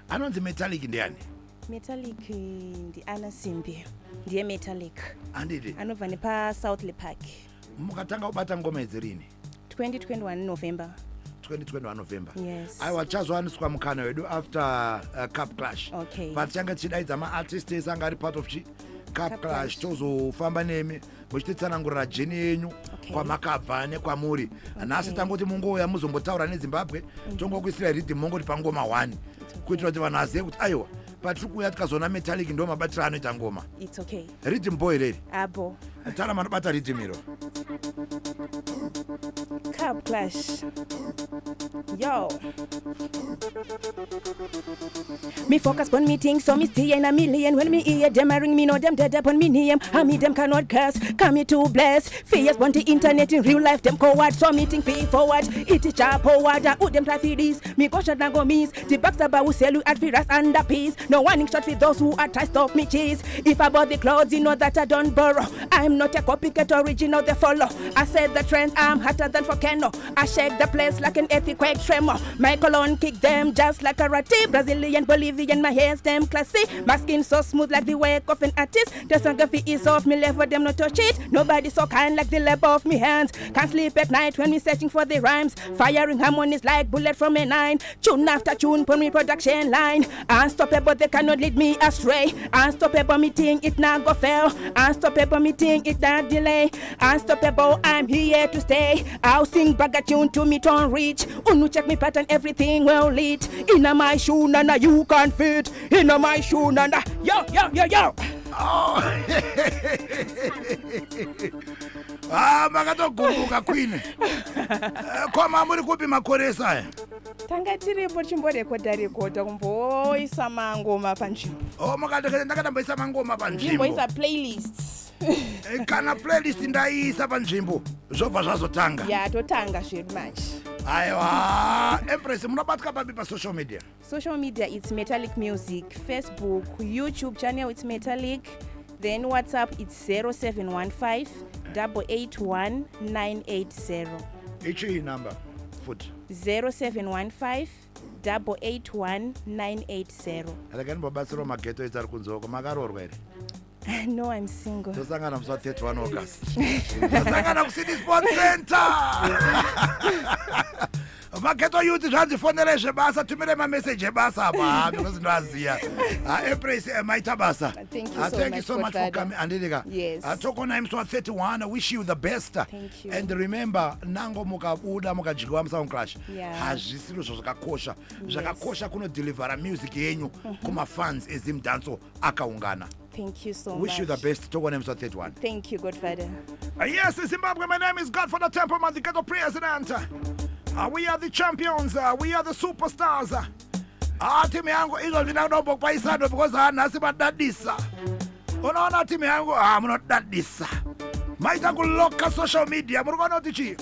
A: Anonzi Metallic ndiani?
J: Metallic ndiana Simbi, ndiye Metallic.
A: Handiti?
J: Anobva nepaSouthlea Park.
A: Mukatanga kubata ngoma idzi rini?
J: 2021 November.
A: 2021 November.
J: Yes.
A: Aiwa, tichazowaniswa mukana wedu after Cup Clash.
J: Okay.
A: But tichange tichidaidza maartist ese anga ari part of chi Cup
J: Cup
A: Clash.
J: Clash.
A: Tozofamba nemi muchititsanangurira journey yenyu, kwamakabva nekwamuri nhasi. Tangoti mungouya muzombotaura neZimbabwe, tongokuisirai riddim, mongoti pangoma 1, kuitira kuti vanhu vazive kuti aiwa, patiri kuuya tikazoona Metallic, ndo mabatiro anoita ngoma.
J: It's okay.
A: Riddim boy reri.
J: Abo.
A: Tara manobata riddim iro.
J: Cup Clash. Yo. Me focus on meeting, so me stay in a million. When me hear them a ring me, know them dead up on me name. And me them cannot curse, come me to bless. Fears on the internet in real life, them coward. So meeting fee forward, it is sharp forward. Who them try for this? Me go shot and go miss. The backstabber who sell you at for and the peace. No warning shot for those who are try stop me cheese. If I bought the clothes, you know that I don't borrow. I'm Not a copycat original, they follow. I said the trends, I'm hotter than volcano. I shake the place like an earthquake tremor. My cologne kick them just like a ratty. Brazilian, Bolivian, my hair's damn classy. My skin so smooth like the work of an artist. The sangafee is off me level, them not touch it. Nobody so kind like the labor of me hands. Can't sleep at night when me searching for the rhymes. Firing harmonies like bullet from a nine. Tune after tune, put me production line. Unstoppable, they cannot lead me astray. Unstoppable, me think it now go fail. Unstoppable, me think it not delay. Unstoppable, I'm here to stay. I'll sing bag a tune to me turn reach. Unu check me pattern, everything well lit. Inna my shoe, nana, you can't fit. Inna my shoe, nana. Yo, yo, yo, yo.
A: Oh. Ah, makatogumbuka queen. Koma muri kupi makore ese aya?
J: Tanga tiripo chimborekodha rekodha kumboisa mangoma panzvimbo.
A: Oh, makati ndakatamboisa mangoma panzvimbo.
J: Ndimboisa playlist.
A: Kana playlist ndaiisa panzvimbo zvobva zvazotanga.
J: Ya, totanga zvedu manje.
A: Aiwa, Empress munobatika papi pasocial media?
J: Social media it's Metallic Music, Facebook, YouTube channel it's Metallic, then WhatsApp it's 0715 881 980.
A: Ichii number futi?
J: 0715 881 980.
A: Rega ndimbobatsirawo mageto etsi ari kunze uko, makaroorwa here?
J: No, I'm single.
A: Tosangana musi wa 31 August. Tosangana kuCity Sports Center. Mageto youth zvanzi fonerai zvebasa, tumirai mameseji ebasa apa, ha, because ndoaziya. Ha, Empress, maita basa.
J: Thank you
A: Ah,
J: so
A: thank you
J: much,
A: so much for
J: Godfather.
A: coming. Andidika.
J: Yes.
A: Ah, tokonai musi wa 31. Wish you the best.
J: Thank you.
A: And remember, nango mukabuda mukadyiwa musound clash.
J: Yeah.
A: Hazvisiro zvo zvakakosha. Zvakakosha kunodelivera music yenyu kumafans eZimdancehall akaungana.
J: Thank you so
A: Wish
J: much.
A: you the best. Tokonai musi wa 31.
J: Thank you, Godfather.
A: Yes, Zimbabwe, my name is Godfather Templeman, the ghetto president. We are the champions. We are the superstars. Timu yangu izvo zvinakudombokupaisano because nhasi madadisa. Unoona timu yangu, munodadisa. Maita kuloka social media, muri kuona kuti chii?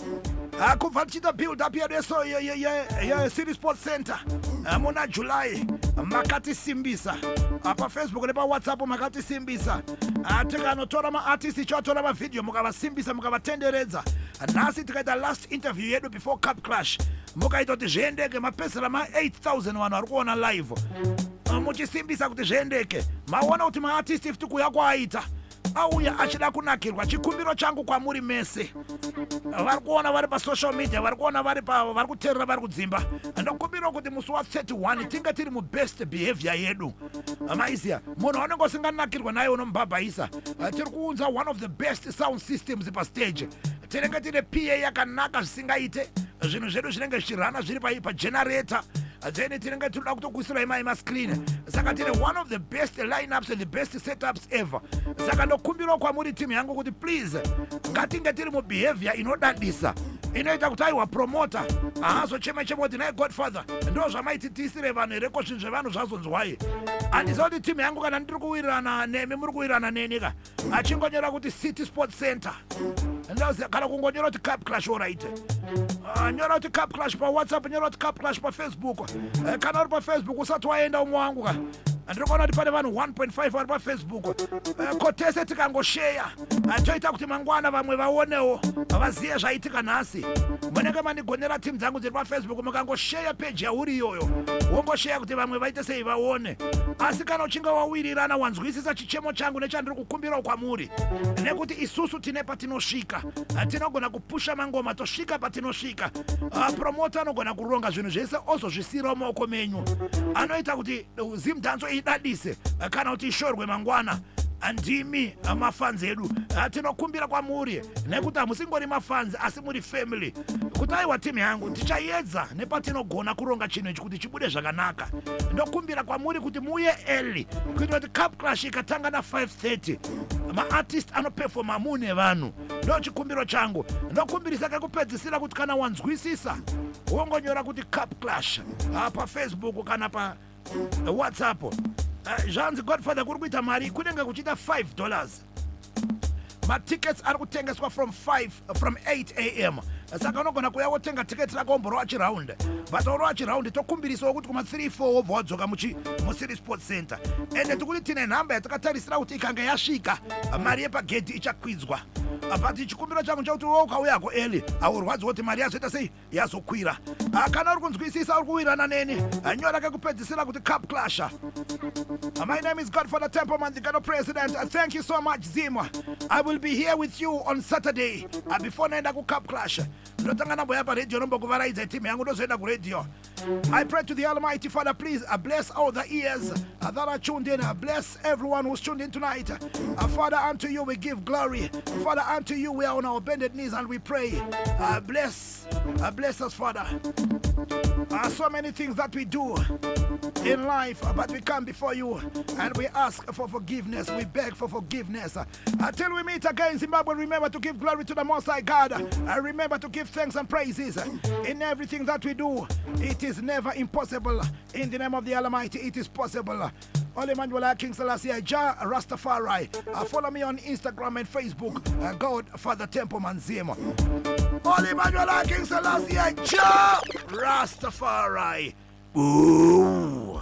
A: Kubva tichiita build up yedu yeso yeCity Sports Center muna July makatisimbisa. PaFacebook nepaWhatsApp makatisimbisa. Tikanotora maartist ichivatora mavhidhiyo mukavasimbisa mukavatenderedza. Nhasi tikaita last interview yedu before Cup Clash, mukaita kuti zviendeke, mapesera ma8000 vanhu vari kuona live, muchisimbisa kuti zviendeke. Maona kuti maartist futi kuuya kwaaita auya achida kunakirwa. Chikumbiro changu kwamuri mese vari kuona vari pasocial media, vari kuona vari vari kuteerera vari kudzimba, ndokumbirawo kuti musi wa31 tinge tiri mubest behavior yedu. Maiziya munhu waunenge usinganakirwa naye unomubhabhaisa. Tiri kuunza one of the best sound systems pastage. Tinenge tine PA yakanaka zvisingaite, zvinhu zvedu zvinenge zvichirana zviri pagenerator, then tinenge tinoda kutokuisirai mai mascreen. Saka tine one of the best lineups and the best setups ever. Saka ndokumbirawo kwamuri timu yangu kuti please ngatinge tiri mubehavior inodadisa, inoita kuti aiwa promota haazochema chema kuti nai Godfather ndo zvamaiti tiisire vanhu here, ko zvinhu zvevanhu zvazonzwai. Handiziva kuti timu yangu kana ndiri kuwirirana nemi, muri kuwirirana neni ka. Achingonyora kuti City Sports Center. Ndaziva kana kungonyora kuti Cup Clash, alright. Nyora kuti Cup Clash paWhatsApp, nyora kuti Cup Clash paFacebook. Kana uri paFacebook usati waenda umwe wangu ka, ndiri kuona kuti pane vanhu 1.5 vari paFacebook. Ko tese tikangosheya, toita kuti mangwana vamwe vaonewo vaziye zvaitika nhasi. Munenge mandigonera timu dzangu dziri paFacebook. Mukangosheya peji yauri iyoyo, wongosheya kuti vamwe vaite sei, vaone. Asi kana uchinge wawirirana, wanzwisisa chichemo changu nechandiri kukumbirawo kwamuri, nekuti isusu tine patinosvika. Tinogona kupusha mangoma tosvika patinosvika. Promota anogona kuronga zvinhu zvese ozozvisiyirawo mumaoko menyu. Anoita kuti Zimdancehall idadise kana kuti ishorwe mangwana ndimi mafans edu. Tinokumbira kwamuri nekuti hamusingori mafans asi muri family, kuti aiwa timu yangu tichaedza nepatinogona kuronga chinhu ichi kuti chibude zvakanaka. Ndokumbira kwamuri kuti muuye early kuitira kuti Cup Clash ikatanga na5:30 maartist anopefoma mune vanhu. Ndo chikumbiro changu. Ndokumbirisa kekupedzisira kuti kana wanzwisisa wongonyora kuti Cup Clash paFacebook kana paWhatsApp. Zvanzi Godfather kuri kuita mari kunenge kuchiita $5. Matickets ari kutengeswa from 5, from 8 am. Saka unogona kuuya wotenga tiketi rako womborowa chiround, but orowa chiround tokumbirisawo kuti kuma 3 4 wobva wadzoka muchi muCity Sports Center. Ende tikuti tine nhamba yatakatarisira kuti ikange yasvika, mari yepagedhi ichakwidzwa. But chikumbiro changu chekuti wo ukauyako early, haurwadziwo kuti mari yazoita sei, yazokwira. Kana uri kunzwisisa, uri kuwirana neni, nyora kekupedzisira kuti Cup Clash. My name is Godfather Templeman, the Ghetto President. Thank you so much, Zima. I will be here with you on Saturday. Before naenda kuCup Clash, ndotanga ndamboya paredhiyo, nombokuvaraidza timu yangu, ndozoenda kuredhiyo. I pray to the Almighty Father, please bless all the ears that are tuned in. Bless everyone who's tuned in tonight. Father, unto you we give glory. Father, unto you we are on our bended knees and we pray. Bless us, Father. So many things that we do in life, but we come before you and we ask for forgiveness. We beg for forgiveness. Until we meet again, Zimbabwe, remember to give glory to the Most High God. Remember to give thanks and praises in everything that we do. It is never impossible. In the name of the Almighty, it is possible. Holy Emmanuel King Selassie Jah Rastafari. Follow me on Instagram and Facebook. Godfather Templeman Zim. Holy Emmanuel King Selassie Jah Rastafari. Ooh.